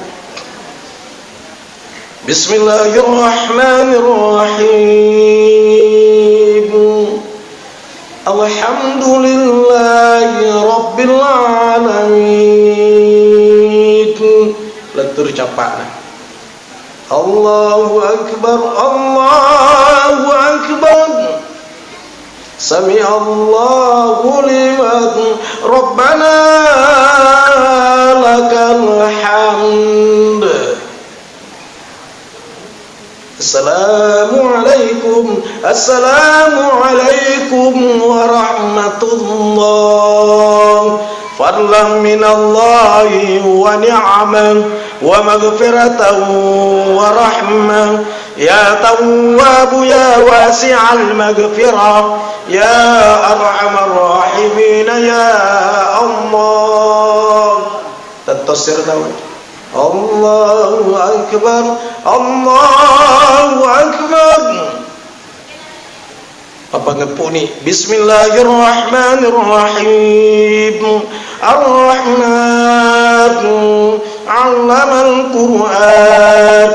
Bismillahirrahmanirrahim. Alhamdulillahi rabbil alamin. Lettur cappa'na. Allahu Akbar, Allahu Akbar. Sami'allahu liman, Rabbana lakal hamd. Assalamualaikum, assalamualaikum warahmatullah. Fadlan minallahi wa ni'mah wa maghfiratan wa rahmah. Ya Tawwabu ya wasi'al maghfirah. Ya Arhamar Rahimin, ya Allah. Tetto sirna. Allahu Akbar, Allahu Akbar. Apa ngepuni? Bismillahirrahmanirrahim. Ar-Rahman, 'allamal Qur'an,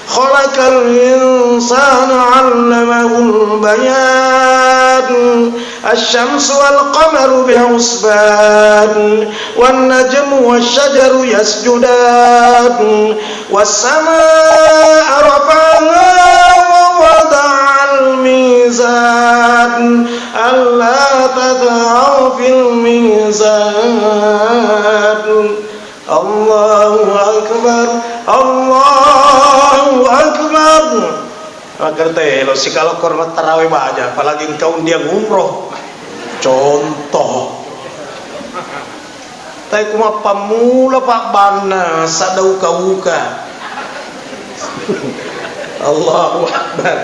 khalaqal insana, 'allamahul bayan. Asy-syamsu wal qamaru bihusban, wan najmu wasy-syajaru yasjudan, was samaa'a rafa'aha wa wada'al mizan, alla tatghaw fil mizan. Allahu Akbar, Allahu Akbar. Makkeda to, elo sikala koro mattarawe baja, apalagi engka undiang umroh. Contoh. Tapi ku mappammula pabbanna sadda uka-uka. Allahu Akbar.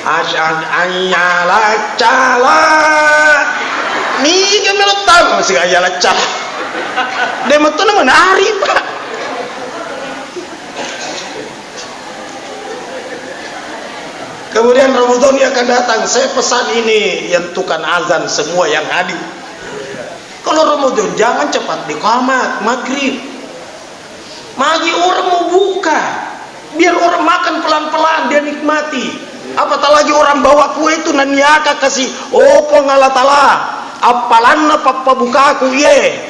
Asyhadu an la ilaha illallah. Niga melo tama siga ya la ilaha illallah. De metto na menari, Pak. Kemudian Ramadan yang akan datang, saya pesan ini yang tukang azan semua yang hadir. Kalau Ramadan, jangan cepat dikomat maghrib. Magi orang mau buka, biar orang makan pelan-pelan, dia nikmati. Apalagi orang bawa kue itu, naniaka kasih, "Oh, Puang Allah Ta'ala, appalanna pappabukaku, iye."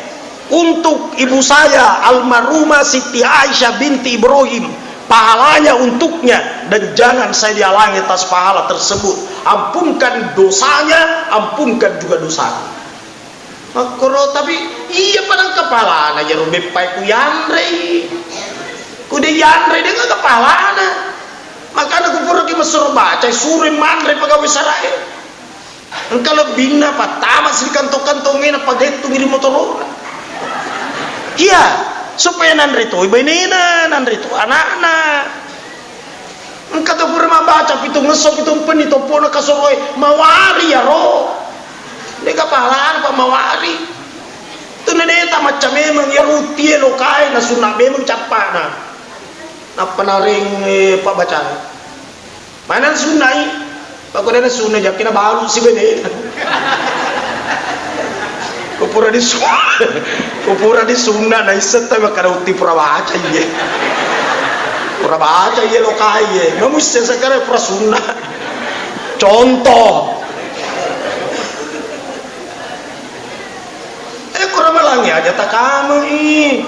Untuk ibu saya, almarhumah Siti Aisyah binti Ibrahim, pahalanya untuknya, dan jangan saya dihalangi atas pahala tersebut. Ampunkan dosanya, ampunkan juga dosaku. Makkoro, tapi iya padang kepalana, iyaro beppae ku yanrei. Ku de yanrei, de kepalana. Makana ku pura ki mesuro baca, suro manre pegawai sarae. Engka lebbinna pattama si kantong-kantongnge, napagettungi ri motorona. Iya, supaya nanre toi bainena, nanre to anakna. Engka to pura mabbaca pitung esso, pitung penni toppona kasoroe, mawari iyaro. De kapalana pa mawari. Tuna deta macca memeng iyaro uttie lokae, nasunna memeng cappana. Nappa nareng, eh, pabbacana. Mana sunnai? Pakkodana sunna, jakkina balu si bene. Kupura di su-, kupura di sunna, naisseng tau makkada utti pura baca iye. Pura baca iye lokai iye. Mamusse sekarang pura sunna. Contoh. Eh, kura malangi aja takamai.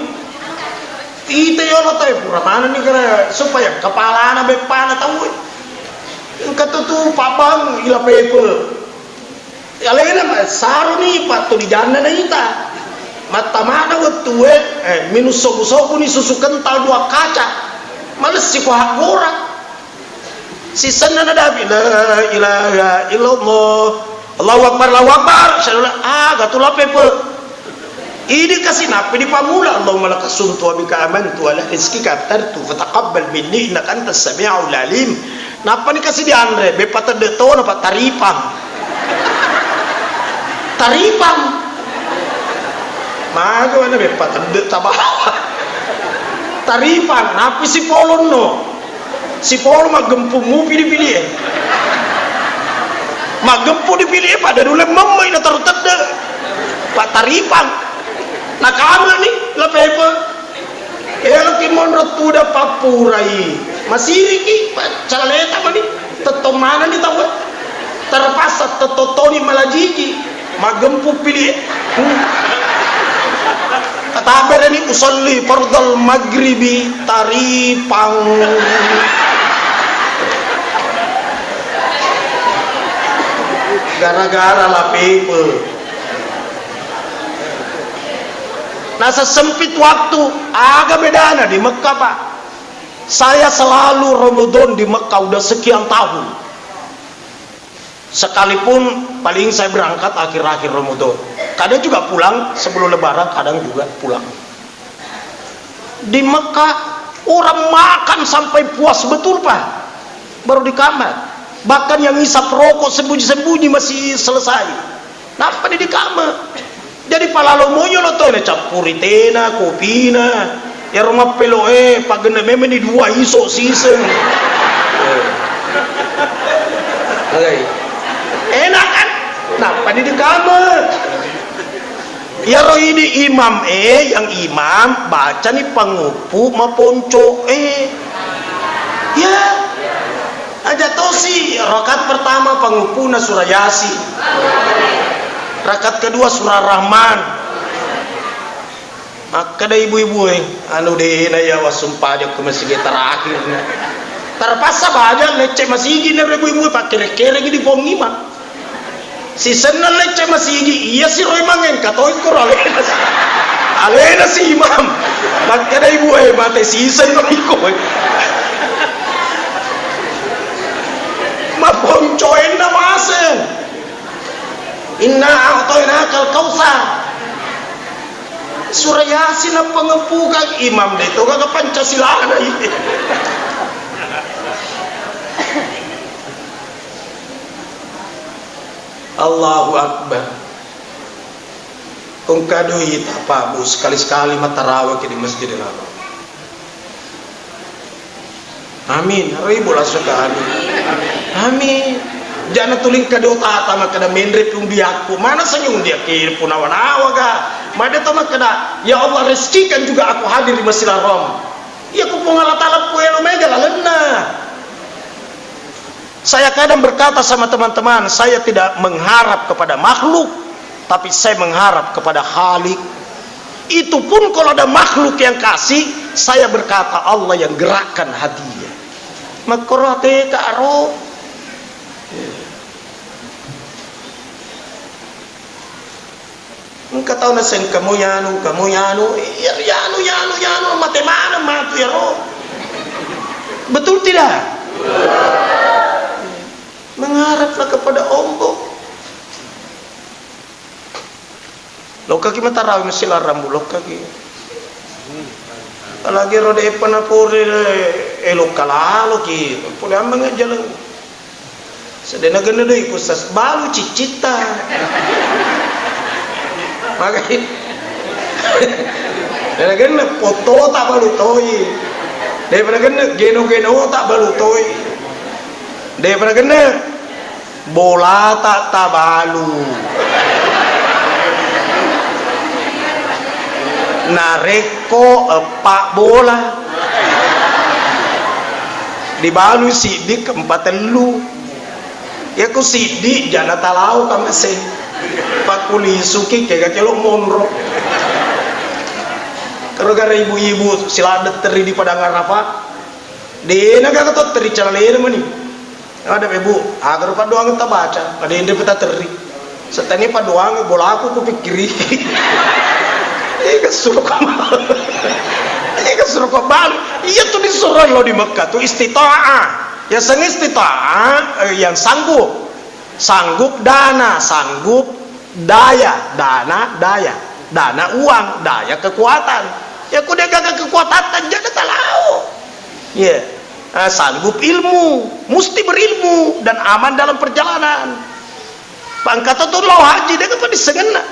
Ita yolo tae pura manenni kara supaya kepalana beppana tau. Engka tu tu pabang ila pepe. Alena ma-, saruni pattu di janna na ita. Mattamana wettue, eh, minum sobu-sobuni susu kental dua kaca. Malessi ko haggora. Sisenna nadapi, "La ilaha illallah. Allahu Akbar, Allahu Akbar." Asyhadu la, aga tu la pepe. Idi kasi nappi dipamula, "Allahumma laka sumtu wa bika amantu wa ala rizqika aftartu fataqabbal minni innaka antas samiul alim." Nappani kasi dianre, beppa tedde tona, Pak, taripang. Taripang. Maga mana beppa tedde tabawa. Taripang, nappi sipolonno. Sipolo maggempu mupi dipili e. Maggempu dipili e, pada dule memmai na taru tedde. Pak, taripang. Nakamani, la pepe. Eloki monro tuda pappurai. Masiriki, pa-, calaleta mani. Tettong manani tau. Terpaksa tettottoni malajiji. Maggempu pili. Katabereni usolli fardal maghribi taripang. Gara-gara la pepe. Nasa sempit waktu, aga bedana di Mekah, Pak? Saya selalu Ramadan di Mekah udah sekian tahun. Sekalipun paling saya berangkat akhir-akhir Ramadan. Kadang juga pulang sebelum Lebaran, kadang juga pulang. Di Mekah, orang makan sampai puas betul, Pak. Baru di kamar. Bahkan yang ngisap rokok sembunyi-sembunyi masih selesai. Nappa di kamar. Jadi palalo mojo lo to, nacappuri tena, kopina. Iyaro mappelo e, pagenne memeng ni dua iso siseng. Oke. Enak kan? Nappa di kamar. Iyaro idi imam e, yang imam bacani panguppu maponco e. Ya. Aja tosi, rakaat pertama panguppuna surah Yasin. Rakaat kedua surah Rahman. Makkeda ibu-ibu e, anu de na iya wassumpajang ke masigi terakhir. Terpaksa baja lecce masigi na ibu-ibu e, pakkere-kereng di pong imam. Sisenna lecce masigi, iya siro imang engka to ikko alena. Alena si imam. Makkeda ibu e, mate siseng no iko. Maponcoenna maseng. Inna a'tainakal kautsar. Surah Yasin apa ngepukang imam de to gaga Pancasila na. Allahu Akbar. Kong kadoi tapa bu sekali-sekali matarawe ke di Masjidil Haram. Amin. Ribu langsung ke amin. Amin. Jana tuling kado tata makkeda menre pung diakku. Mana senyum dia ke punawa-nawa ga. Mada to makkeda, "Ya Allah, rezekikan juga aku hadir di Masjidil Haram." Iya ku Puang Allah Taala puelo mega lalenna. Saya kadang berkata sama teman-teman, saya tidak mengharap kepada makhluk, tapi saya mengharap kepada Khalik. Itu pun kalau ada makhluk yang kasih, saya berkata, "Allah yang gerakkan hatinya." Makkoro teka ro. Engka tau naseng engka mo yanu, engka mo yanu, iya yanu, yanu, yanu, mate maneng matu yaro. Betul tidak? Mengharaplah kepada Allah. Lokkaki matarawi masilang rambu, lokkaki. Apalagi ro de'pa napore, eh, lokka laloki. Pole ammengngi jaleng. Sedena genna doi ku sas balu ciccitta. Magai. Dena genna potota balu toi. Dena genna geno-genota balu toi. Dena genna bolata tabalu. Narekko eppa bola, dibalu siddi kempa tellu. Iya ku siddi jana talao kamase. Pakkulisuki kega kelo monro. Gara-gara ibu-ibu siladde teri di Padang Arafah. Dena gaga to teri calalena mani. Ada ibu, agar padoang tabaca, ada yang dapat terri. Setani padoang bolaku kupikkiri. Ega suruh ko, ega suruh ko balu. Iya tu disuruh lo di Mekah tu istita'ah. Ya seng istita'ah, eh, yang sanggup. Sanggup dana, sanggup daya, dana, daya. Dana uang, daya kekuatan. Ya ku de gaga kekuatan, jadi talau. Iya. Ah, sanggup ilmu, musti berilmu dan aman dalam perjalanan. Pangkata tu lao haji, de gaga dissengenna.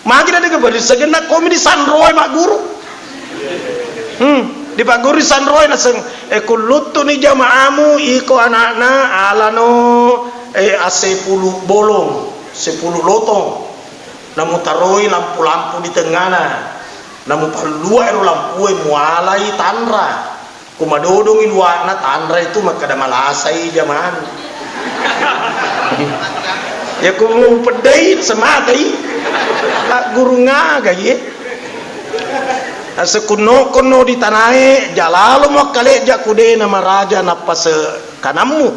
Magi de gaga dissengenna, komi disanroi magguru. Hmm, dipagguru disanroi naseng, eh, kulluttuni jamaamu, iko anakna, alano, eh, asepulu bolong, sepulu lotong. Namutaroi lampu-lampu di tengngana. Namupallua ero lampue mualai tanra. Kumadodongi lua'na tanra itu makkeda malasai jamang. Ya ku peddai sematai. Pak guru ngaga ye. Sekunno-kunno di tanae jalalo muakkaleja kudena maraja napase kanammu.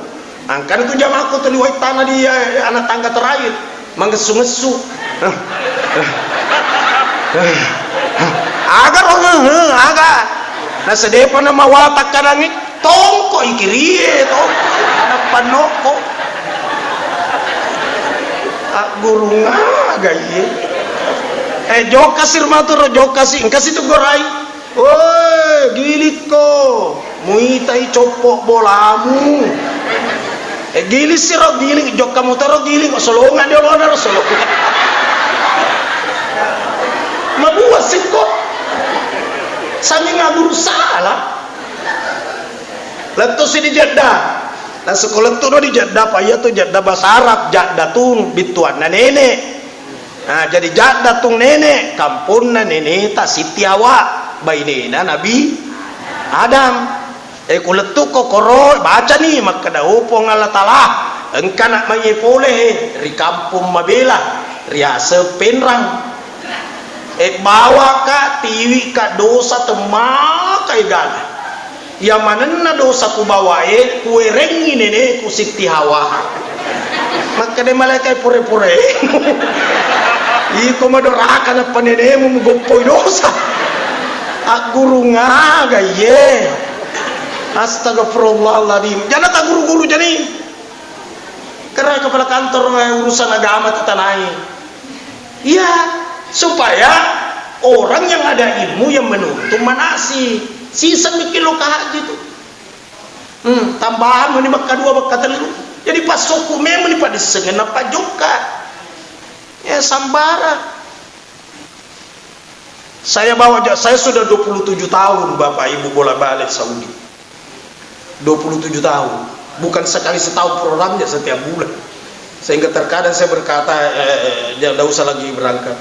Angkana tu jamakku tuli wai tana di, eh, anak tangga terakhir, mangessu-ngessu. Aga ro, he, he, aga. Nasedepa na mawala takkadangngi, tongko ikirie, tongko. Anak pannokko. Aggurung aga iye. Eh, jokka si rumah tu ro, jokka si, engka si tu gorai. Woi, gilikko, muitai coppo bolamu. Eh, giling siro, giling, jokka mutaro, giling, solongan dia lona ro, solongan. Mabuat sikko. Sami ngaburu salah. Lettu si di Jeddah. Nah, sekolah tu no di Jeddah, apa iya tu Jeddah bahasa Arab, Jaddatun, bittuanna nenek. Nah, jadi Jaddatun nenek, kamponna neneta Siti Hawa, bainena Nabi Adam. Eh, kulettu ko koro, bacani, makkeda, "Oh, Puang Allah Taala, engka nak maie pole, eh, ri kampung Mabela, riaseng Penrang. Eh, bawaka, tiwika dosa temmaka egana." Iya manenna dosa kubawae, kuerengngi neneku Sitti Hawa. Makkeda malaika pure-pure. Iko madoraka nappa nenemu mugoppoi dosa. Aggurung aga iye. Astagfirullahaladzim. Jana taguru-guru jani. Karena kepala kantor, eh, urusan agama tatanai. Iya, supaya orang yang ada ilmu yang menuntun manasi. Sisa mikir lo kahaji tu. Hmm, tambahan meni bakka dua, bakka tellu. Jadi pasokku memang ni padisseng nappa jokka. Ya sambara. Saya bawa ja-, saya sudah dua puluh tujuh tahun Bapak Ibu bolak-balik Saudi. Dua puluh tujuh tahun. Bukan sekali setahun programnya, setiap bulan. Sehingga terkadang saya berkata, eh, eh, tidak usah lagi berangkat.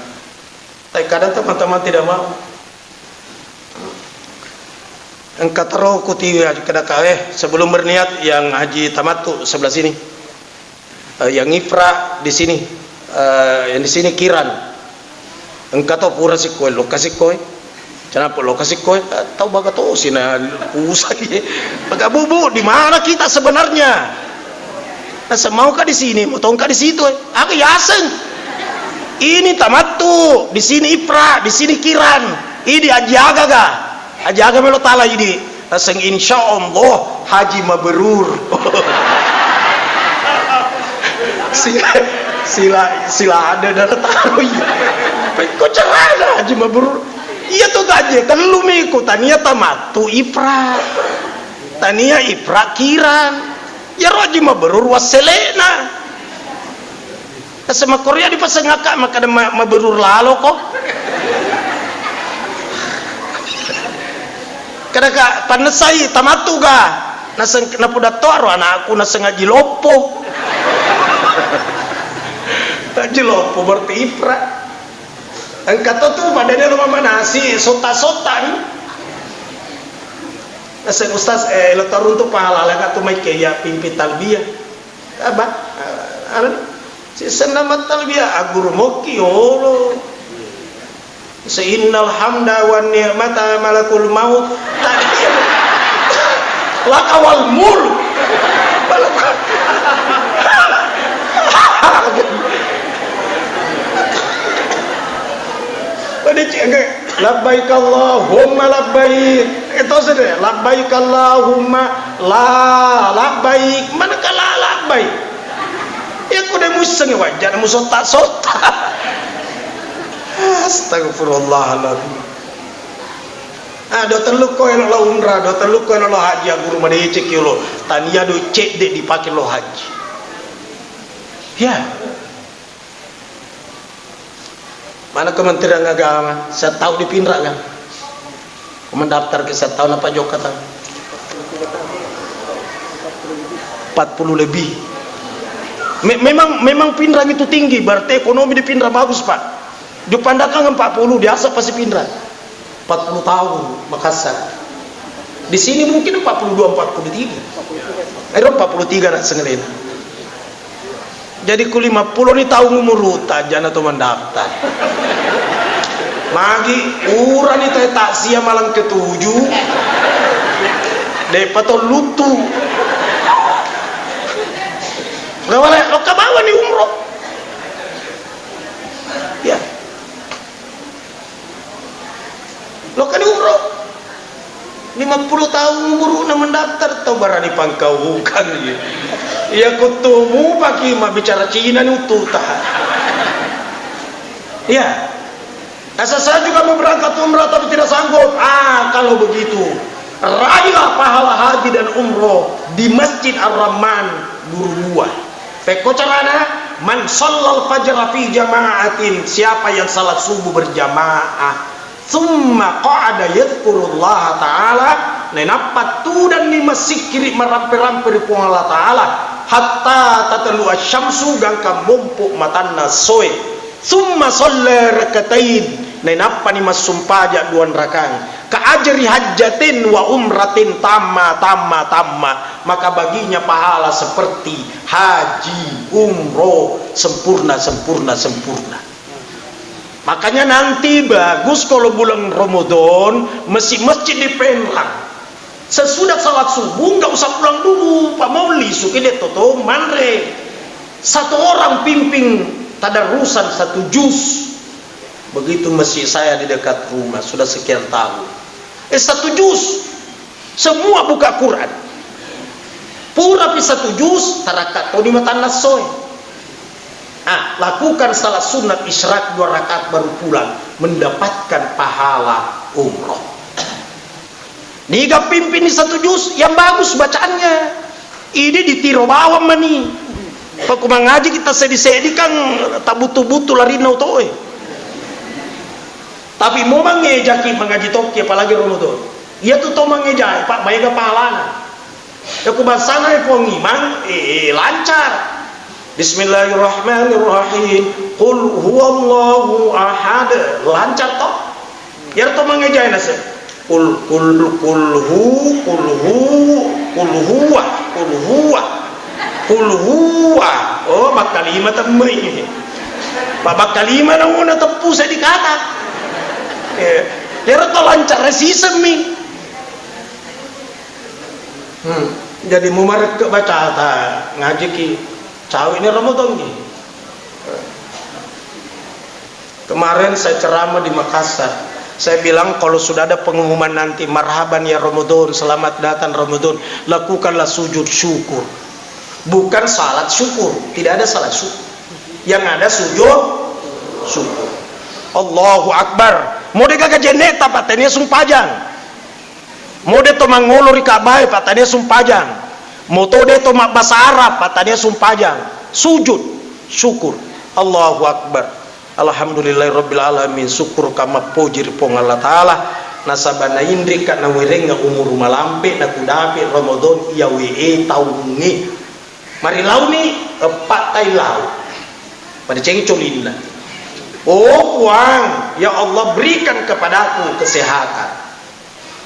Tapi kadang teman-teman tidak mau. Engka tero ku tiwi haji kada kawe, sebelum berniat yang haji tamattu sebelah sini. Eh, yang ifra di sini, eh, yang di sini kiran. Engka to pura sikkoe, lokka sikkoe. Kenapa lokka sikkoe? Eh, tau baga to sina pusai. Maka, "Bu, Bu, di mana kita sebenarnya?" Nah, semau ka di sini, mau tong ka di situ, eh. Aga yaseng. Ini tamattu, di sini ifrad, di sini kiran. Idi aji aga ga? Aji aga melo tala idi? Naseng insya Allah haji mabrur. Sila, sila, sila ada darah taruh iya. Pekko carana haji mabrur. Iya to gaji tellu miko, tania tamattu ifrad. Tania ifrad kiran. Iyaro haji mabrur wasselena. Naseng makkoria dipaseng akka makkeda ma-, mabrur lalo ko. Kada ka pannessai tamattu ga. Naseng napudatto aro anakku naseng haji loppo. Haji loppo berarti ifrad. Engka to tu pada dia lo manasi sotta-sotta ni. Naseng ustaz, eh, lo taruntu pahala la tu mai ke ya pimpin talbiyah. Apa? Anu, si senna mattalbiyah, agguru mokki yolo. Se innal hamda wan ni'mata malakul maut. Talbiyah. Lakawal mulk. Malakul. Pada cek, enggak. Labbaik Allahumma labbaik. Itu sudah. Labbaik Allahumma la labbaik. Mana kala labbaik? Ya kuda museng wajah musotta-sotta. Astagfirullahaladzim. Ah, do tellu ko elo lo umrah, do tellu ko elo lo haji, guru madecek yolo. Tania do cedde dipake lo haji. Ya. Mana Kementerian Agama? Setau di Pinra kan? Mendaftar ke setau apa jokka tau? Empat puluh lebih. Me-, memang, memang Pinrang itu tinggi, berarti ekonomi di Pinrang bagus, Pak. Di Pandakang empat puluh, biasa pasti Pinrang. Empat puluh tahun Makassar. Di sini mungkin empat puluh dua, empat puluh tiga. Ero empat puluh tiga nak sengelena. Jadi ku lima puluh ni taung umuruta jana to mendaftar. Magi urani te taksia malang ketujuh. Depa to lutu. Gawale, lo kabawa ni umroh. Ya. Lo kan umroh. Lima puluh tahun umuruna mendaftar, tau barani pangkaukang iya. Iya kutumu paki mabbicara Cina ni ututa. Iya. Asa saya juga mau berangkat umrah tapi tidak sanggup. Ah, kalau begitu, raihlah pahala haji dan umroh di Masjid Ar-Rahman Burbuah. Pekko carana, man shallal fajra fi jama'atin, siapa yang salat subuh berjamaah, tsumma qa'ada yadzkurullaha ta'ala, nainappa tudanni massikkiri marampe-rampe ri Puang Allah Ta'ala, hatta tatlu asy-syamsu, gangka mompo matanna essoe, tsumma shalla rak'atain, nainappani massumpaja duanrakang, ka ajri hajjatin wa umratin tamma, tamma, tamma. Maka baginya pahala seperti haji, umroh, sempurna, sempurna, sempurna. Makanya nanti bagus kalau bulan Ramadan, masjid-masjid di Penrang. Sesudah salat subuh, nggak usah pulang dulu, Pak, mau lisu ke dek toto manre. Satu orang pimpin tadarusan satu juz. Begitu masjid saya di dekat rumah, sudah sekian tahun. Eh, satu juz. Semua buka Quran. Purapi satu juz, tarakka toni matanna essoe. Ah, lakukan salat sunat isyraq dua rakaat baru pulang, mendapatkan pahala umroh. Niga pimpini satu juz yang bagus bacaannya. Ini ditiro bawang mani. Pako mangaji kita sedi-sedi kan tabutu-butu larinna utoe. Tapi mau mangejaki mangaji tokki apalagi Ramadan. Iya tu to mangejai, Pak, maega pahalana. Ya ku bangsana e Puang Imang, eh, eh, lancar. Bismillahirrahmanirrahim. Qul huwallahu ahad. Lancar to? Iyaro to mangejai naseng. Qul, qul, qul hu, qul hu, qul huwa, qul huwa. Qul huwa. Oh, bakkalima temmui. Pak, bakkalima nauna teppu sedikata. Eh, iyaro to lancar sisemmi. Hmm. Jadi mumarekke bacata ngajiki cawe ni Ramadan ni. Kemarin saya ceramah di Makassar. Saya bilang, kalau sudah ada pengumuman nanti, "Marhaban ya Ramadan, selamat datang Ramadan," lakukanlah sujud syukur. Bukan salat syukur, tidak ada salat syukur. Yang ada sujud syukur. Allahu Akbar. Mode gaga jenneta, patania sumpajang. Mode to mangolo ri Ka'bae, patania sumpajang. Moto de to mabbasa Arab, patania sumpajang. Sujud syukur. Allahu Akbar. Alhamdulillahirabbil alamin, syukur ka mappoji ri Puang Allah Taala, nasaba nainrika nawerengnga umuru malampe, nakudape Ramadan iya we e taungnge. Marilauni, eppa tai lau. Pada cengcolinna. Oh Puang, ya Allah, berikan kepadaku kesehatan.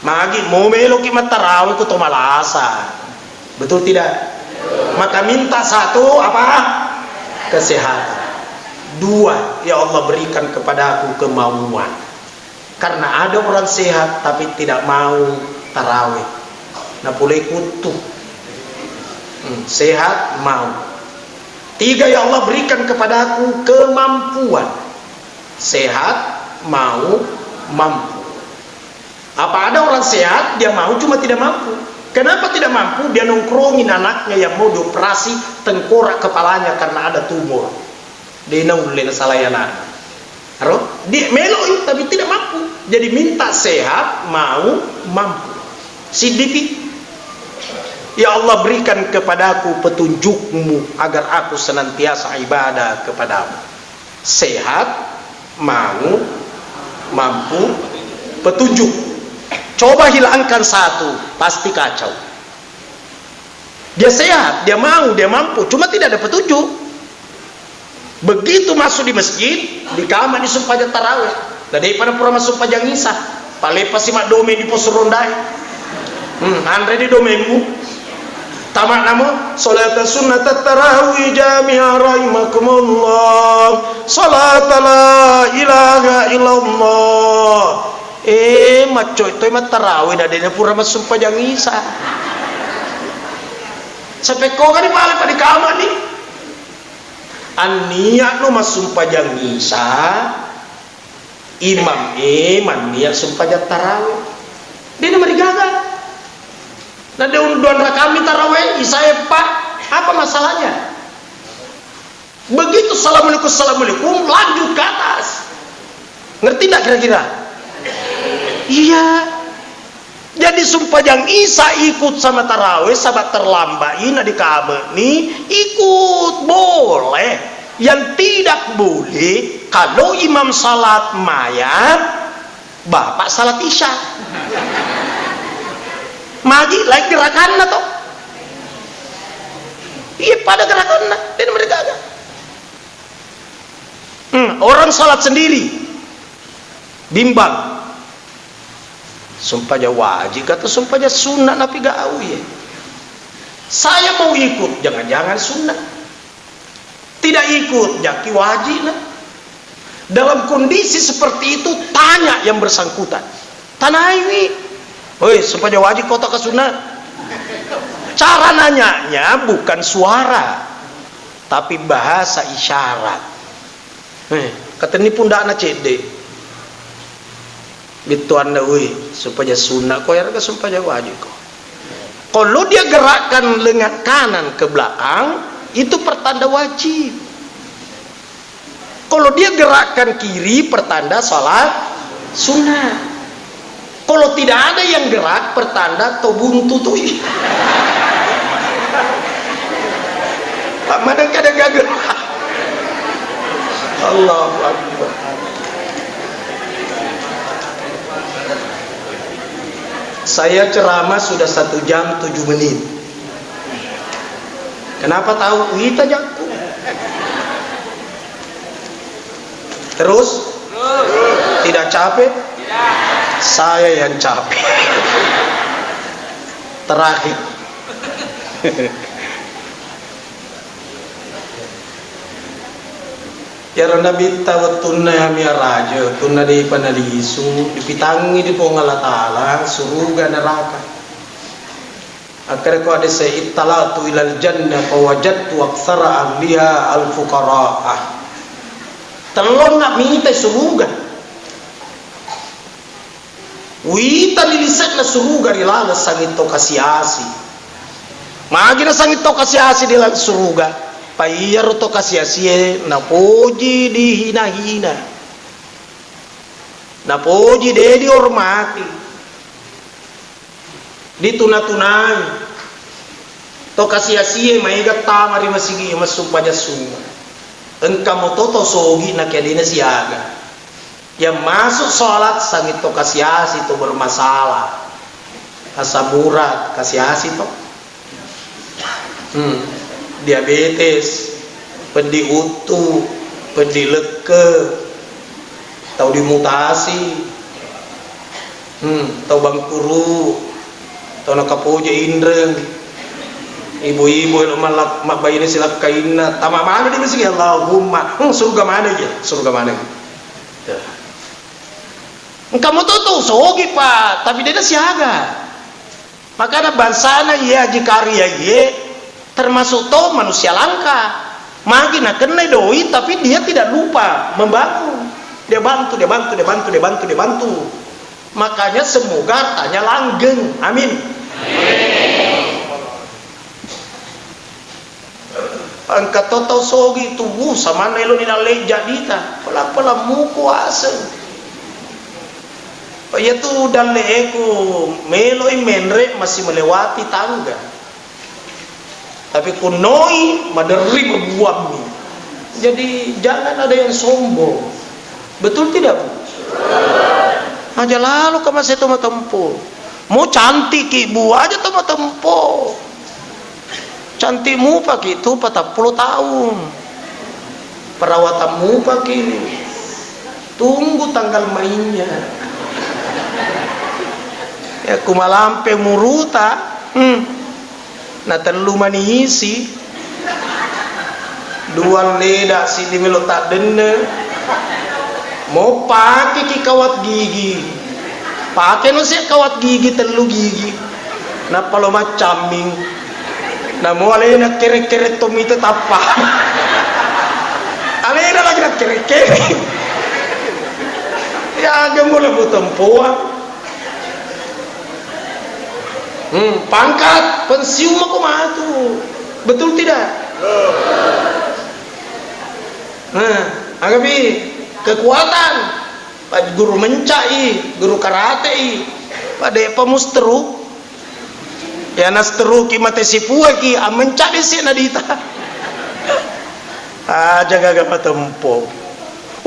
Magi mo meloki mattarawe ko to malasa. Betul tidak? Maka minta satu apa? Kesehatan. Dua, ya Allah berikan kepadaku kemauan. Karena ada orang sehat tapi tidak mau tarawih. Nah, pulai kuttu. Hmm, sehat mau. Tiga, ya Allah berikan kepadaku kemampuan. Sehat, mau, mampu. Apa ada orang sehat, dia mau cuma tidak mampu. Kenapa tidak mampu? Dia nongkrongin anaknya yang mau dioperasi tengkorak kepalanya karena ada tumor. De naulle nasalai anakna. Aro? Dia meloi tapi tidak mampu. Jadi minta sehat, mau, mampu. Siddipi. Ya Allah, berikan kepadaku petunjukmu agar aku senantiasa ibadah kepadamu. Sehat, mau, mampu, petunjuk. Coba hilangkan satu, pasti kacau. Dia sehat, dia mau, dia mampu, cuma tidak ada petunjuk. Begitu masuk di masjid, di kamar disumpajang tarawih. Nah, daripada pura masuk pajang isa, palepasi madome di pos rondai. Hmm, anre di domemu. Tama namo, salata sunnata tarawih jami'a rahimakumullah. Salata la ilaha illallah. Eh, maccoi toi mattarawe na dena pura massumpajang isa. Sapekkogani pale pa di kamar ni. Annia'no massumpajang isa, imam e mannia sumpajang tarawe. Dena marigaga. Na de unduan rakami tarawe, isa eppa. Apa masalahnya? Begitu assalamualaikum, assalamualaikum, lanjut ke atas. Ngerti ndak kira-kira? Iya. Jadi sumpajang isa ikut sama tarawih, sahabat terlambat ina di kabe ni ikut boleh. Yang tidak boleh kalau imam salat mayat, bapak salat isya. Magi lain gerakanna to. Iya pada gerakanna, dena mereka. Hmm, orang salat sendiri, bimbang. Sumpajang wajib atau sumpajang sunnah napi gau ye. Saya mau ikut, jangan-jangan sunnah. Tidak ikut, jaki wajib nah. Dalam kondisi seperti itu, tanya yang bersangkutan. Tanaiwi, "Woi, sumpajang wajib kota ke sunnah?" Cara nanyanya bukan suara, tapi bahasa isyarat. Eh, katenni pundakna cedde. Bettuanna, "Woi, sumpajang sunna ko, iyarega sumpajang wajib ko." Kalau dia gerakkan lengan kanan ke belakang, itu pertanda wajib. Kalau dia gerakkan kiri, pertanda salat sunnah. Kalau tidak ada yang gerak, pertanda to buntu tui. Pak Madang kadang gak gerak. Allahu Akbar. Saya ceramah sudah satu jam tujuh menit. Kenapa tahu? Wita jakku. Terus? Tidak capek? Saya yang capek. Terakhir. Iyaro Nabitta wettunna mi'raj, wettunna de'pa nalisu, dipitangngi di Puang Allah Ta'ala suruga neraka. Akkareko hadis, "Ittala'tu ilal jannah fawajadtu aktsara ahliha al-fuqara'ah." Tellonna mita suruga. Wita lise'na suruga ri laleng sanging to kasi-asi. Magi nasanging to kasi-asi ri laleng suruga? Pa iyaro to kasi-asie napoji dihina-hina. Napoji de dihormati. Dituna-tunai. To kasi-asie maega tama ri masigi massumpajang sunge. Engka moto to sogi nakia dena siaga. Yang masuk sholat sanging to kasi-asi to bermasalah. Asam urat kasi-asi to. Hmm. Diabetes, peddi uttu, peddi lekke, tau dimutasi, hmm, tau bangkuru, tau nakapoje inreng, ibu-ibu elo mallak-, mabbaine silakkainna, tama mana di masigi, Allahumma, hmm, surga mana je, surga mana je. Tuh. Engka moto tau sogi, Pak, tapi dena siaga. Makana bangsana iye Haji Karya iye termasuk to manusia langka. Magi nakennai doi, tapi dia tidak lupa membangun. Dia bantu, dia bantu, dia bantu, dia bantu, dia bantu. Makanya semoga hartanya langgeng. Amin. Engka to tau sogi tu, wuh, samanna eloni nalleja dita, pela-pela muko aseng. Iyatu dalle'eku meloi menre masih melewati tangga. Tapi kunnoi maderri mabuammi. Jadi jangan ada yang sombong. Betul tidak, Bu? Aja lalo ka masih to matempo. Mau cantik ki, Bu, aja to matempo. Cantik mupaki tu patappulo tahun. Perawatan mupaki. Tunggu tanggal mainnya. Ya, kumalampe muruta. Hmm. Na tellu manisi, dua leda, siddi melo taddenne. Mo pake ki kawat gigi. Pake no se kawat gigi, tellu gigi. Nappa lo maccamming. Namo alena kere-kere tomite tappa. Alena lagi nakkere-kere. Ya, gembo lebu tempoa. Hmm, pangkat, pensiun mako matu. Betul tidak? Nah, agapi kekuatan. Pak guru mencai, guru karate i. Pak de' pa musteruk. Ya nasteruki mate sipuaki, amencai si nadita. Aja gaga matempo.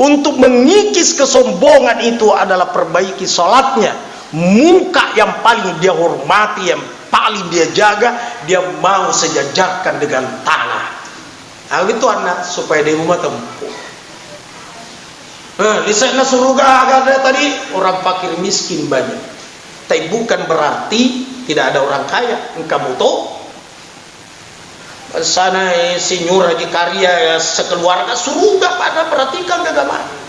Untuk mengikis kesombongan itu adalah perbaiki sholatnya. Muka yang paling dia hormati, yang paling dia jaga, dia mau sejajarkan dengan tanah. Nah, itu anak supaya dia mau matempo. Nah, lise'na suruga aga ada tadi, orang fakir miskin banyak. Tapi bukan berarti tidak ada orang kaya. Engka muto sana, eh, Sinyur Haji Karya, ya, sekeluarga suruga pada perhatikan agama.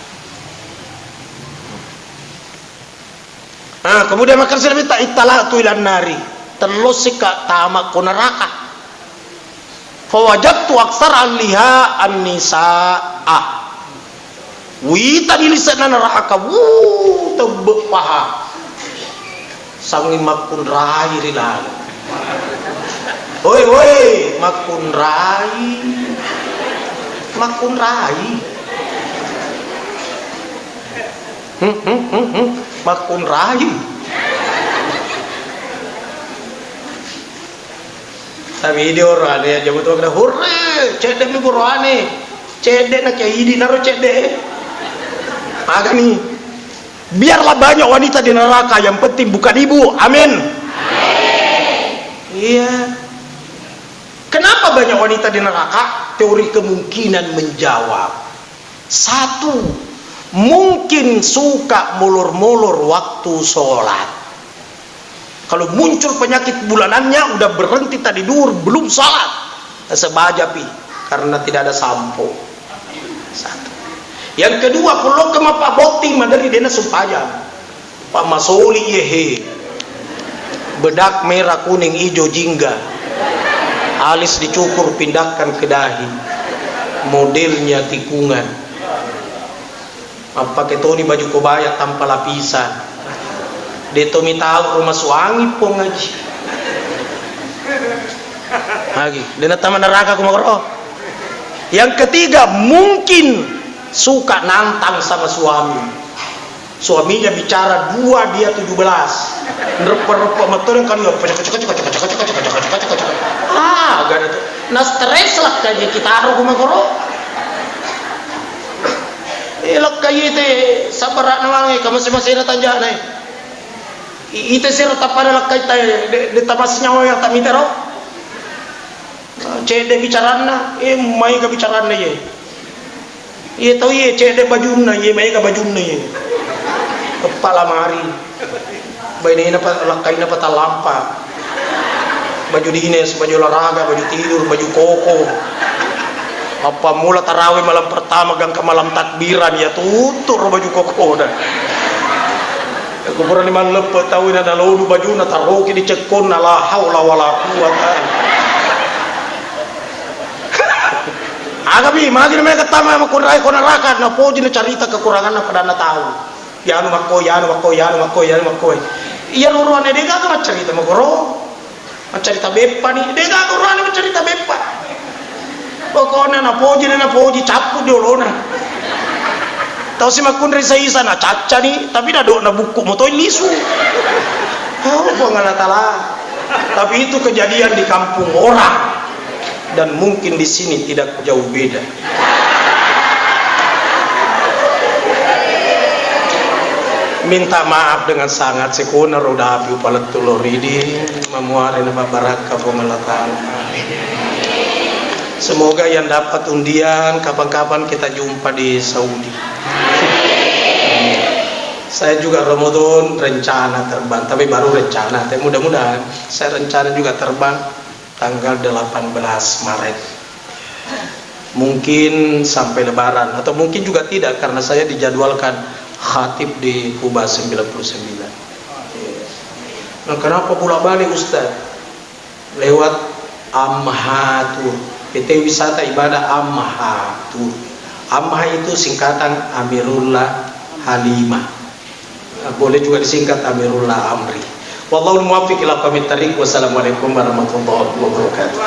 Nah, kemudian makan sila minta ittala tu ilan nari. Tello sika tama ko neraka. Fawajadtu aksar ahliha an-nisaa. Wita di lise'na neraka, wuh, tebbe' paha. Sangi makkunrai ri laleng. Woi, woi, makkunrai. Makkunrai. Hmm, hmm, hmm, hmm. Makkunrai. Tapi idi oroane aja betul kena hurre, cedde mi oroane. Cedde na kayak idi naro cedde. Magani. Biarlah banyak wanita di neraka, yang penting bukan ibu. Amin. Iya. Kenapa banyak wanita di neraka? Teori kemungkinan menjawab. Satu, mungkin suka molor-molor waktu sholat. Kalau muncul penyakit bulanannya, udah berhenti tadi duhur, belum sholat. Sebaja pi, karena tidak ada sampo. Satu. Yang kedua, pulokka mappabbotting, maderi dena sumpajang. Pammasoli yehe. Bedak merah, kuning, ijo, jingga. Alis dicukur, pindahkan ke dahi. Modelnya tikungan. Mappake toni baju kobaya tanpa lapisan. De' to mitau rumah suami pong aji. Lagi, de' nattama neraka ko makoro. Yang ketiga, mungkin suka nantang sama suami. Suaminya bicara dua, dia tujuh belas. Nreppe-reppe metto kan yo. Ah, gak ada tuh. Na stres lah kayak kita ro ko makoro. Eh, lakkai te sabbara'na mange, ka mase-masena tanja'na e. I-, ite sero tappada lakkai te, de, de tamassi nyawa yang tamitero. Cedde bicaranna, eh, maega bicaranna ye. Iye tau iye cedde bajunna, iye maega bajunna ye. Kepala mari. Bainena pa-, lakkaina pa tallampa. Baju dinas, baju olahraga, baju tidur, baju koko. Mappammula tarawih malam pertama gangka malam takbiran, ya tutur baju kokona. Ko purani malleppe tau na nalodu bajuna taroki di cekkonna, la haula wala quwata. Aga bi, magi na mega tama makkunrai ko neraka, napoji na carita kekuranganna padanna tau. Yanu makkoi, yanu makkoi, yanu makkoi, yanu makkoi. Iya ruruane de gaga maccarita makoro. Maccarita beppa ni, de gaga ruruane maccarita beppa. Pokokna napoji na napoji, cappu di olona. Tau si makkunrai saisa na cacca ni, tapi na do na bukku motoi lisu. Oh, Puang Allah Taala. Tapi itu kejadian di kampung orang. Dan mungkin di sini tidak jauh beda. Minta maaf dengan sangat, sekona roda api upalettu loridi, mamuare na barakka Puang Allah Taala. Semoga yang dapat undian, kapan-kapan kita jumpa di Saudi. Saya juga Ramadan rencana terbang, tapi baru rencana, tapi mudah-mudahan saya rencana juga terbang tanggal delapan belas Maret. Mungkin sampai Lebaran, atau mungkin juga tidak, karena saya dijadwalkan khatib di Kuba sembilan puluh sembilan. Nah, kenapa bolak-balik, Ustaz? Lewat Amha Tour, P T wisata ibadah Amha Tour. Amha itu singkatan Amirullah Halimah. Boleh juga disingkat Amirullah Amri. Wallahul muwaffiq ila aqwamit thariq. Wassalamualaikum warahmatullahi wabarakatuh.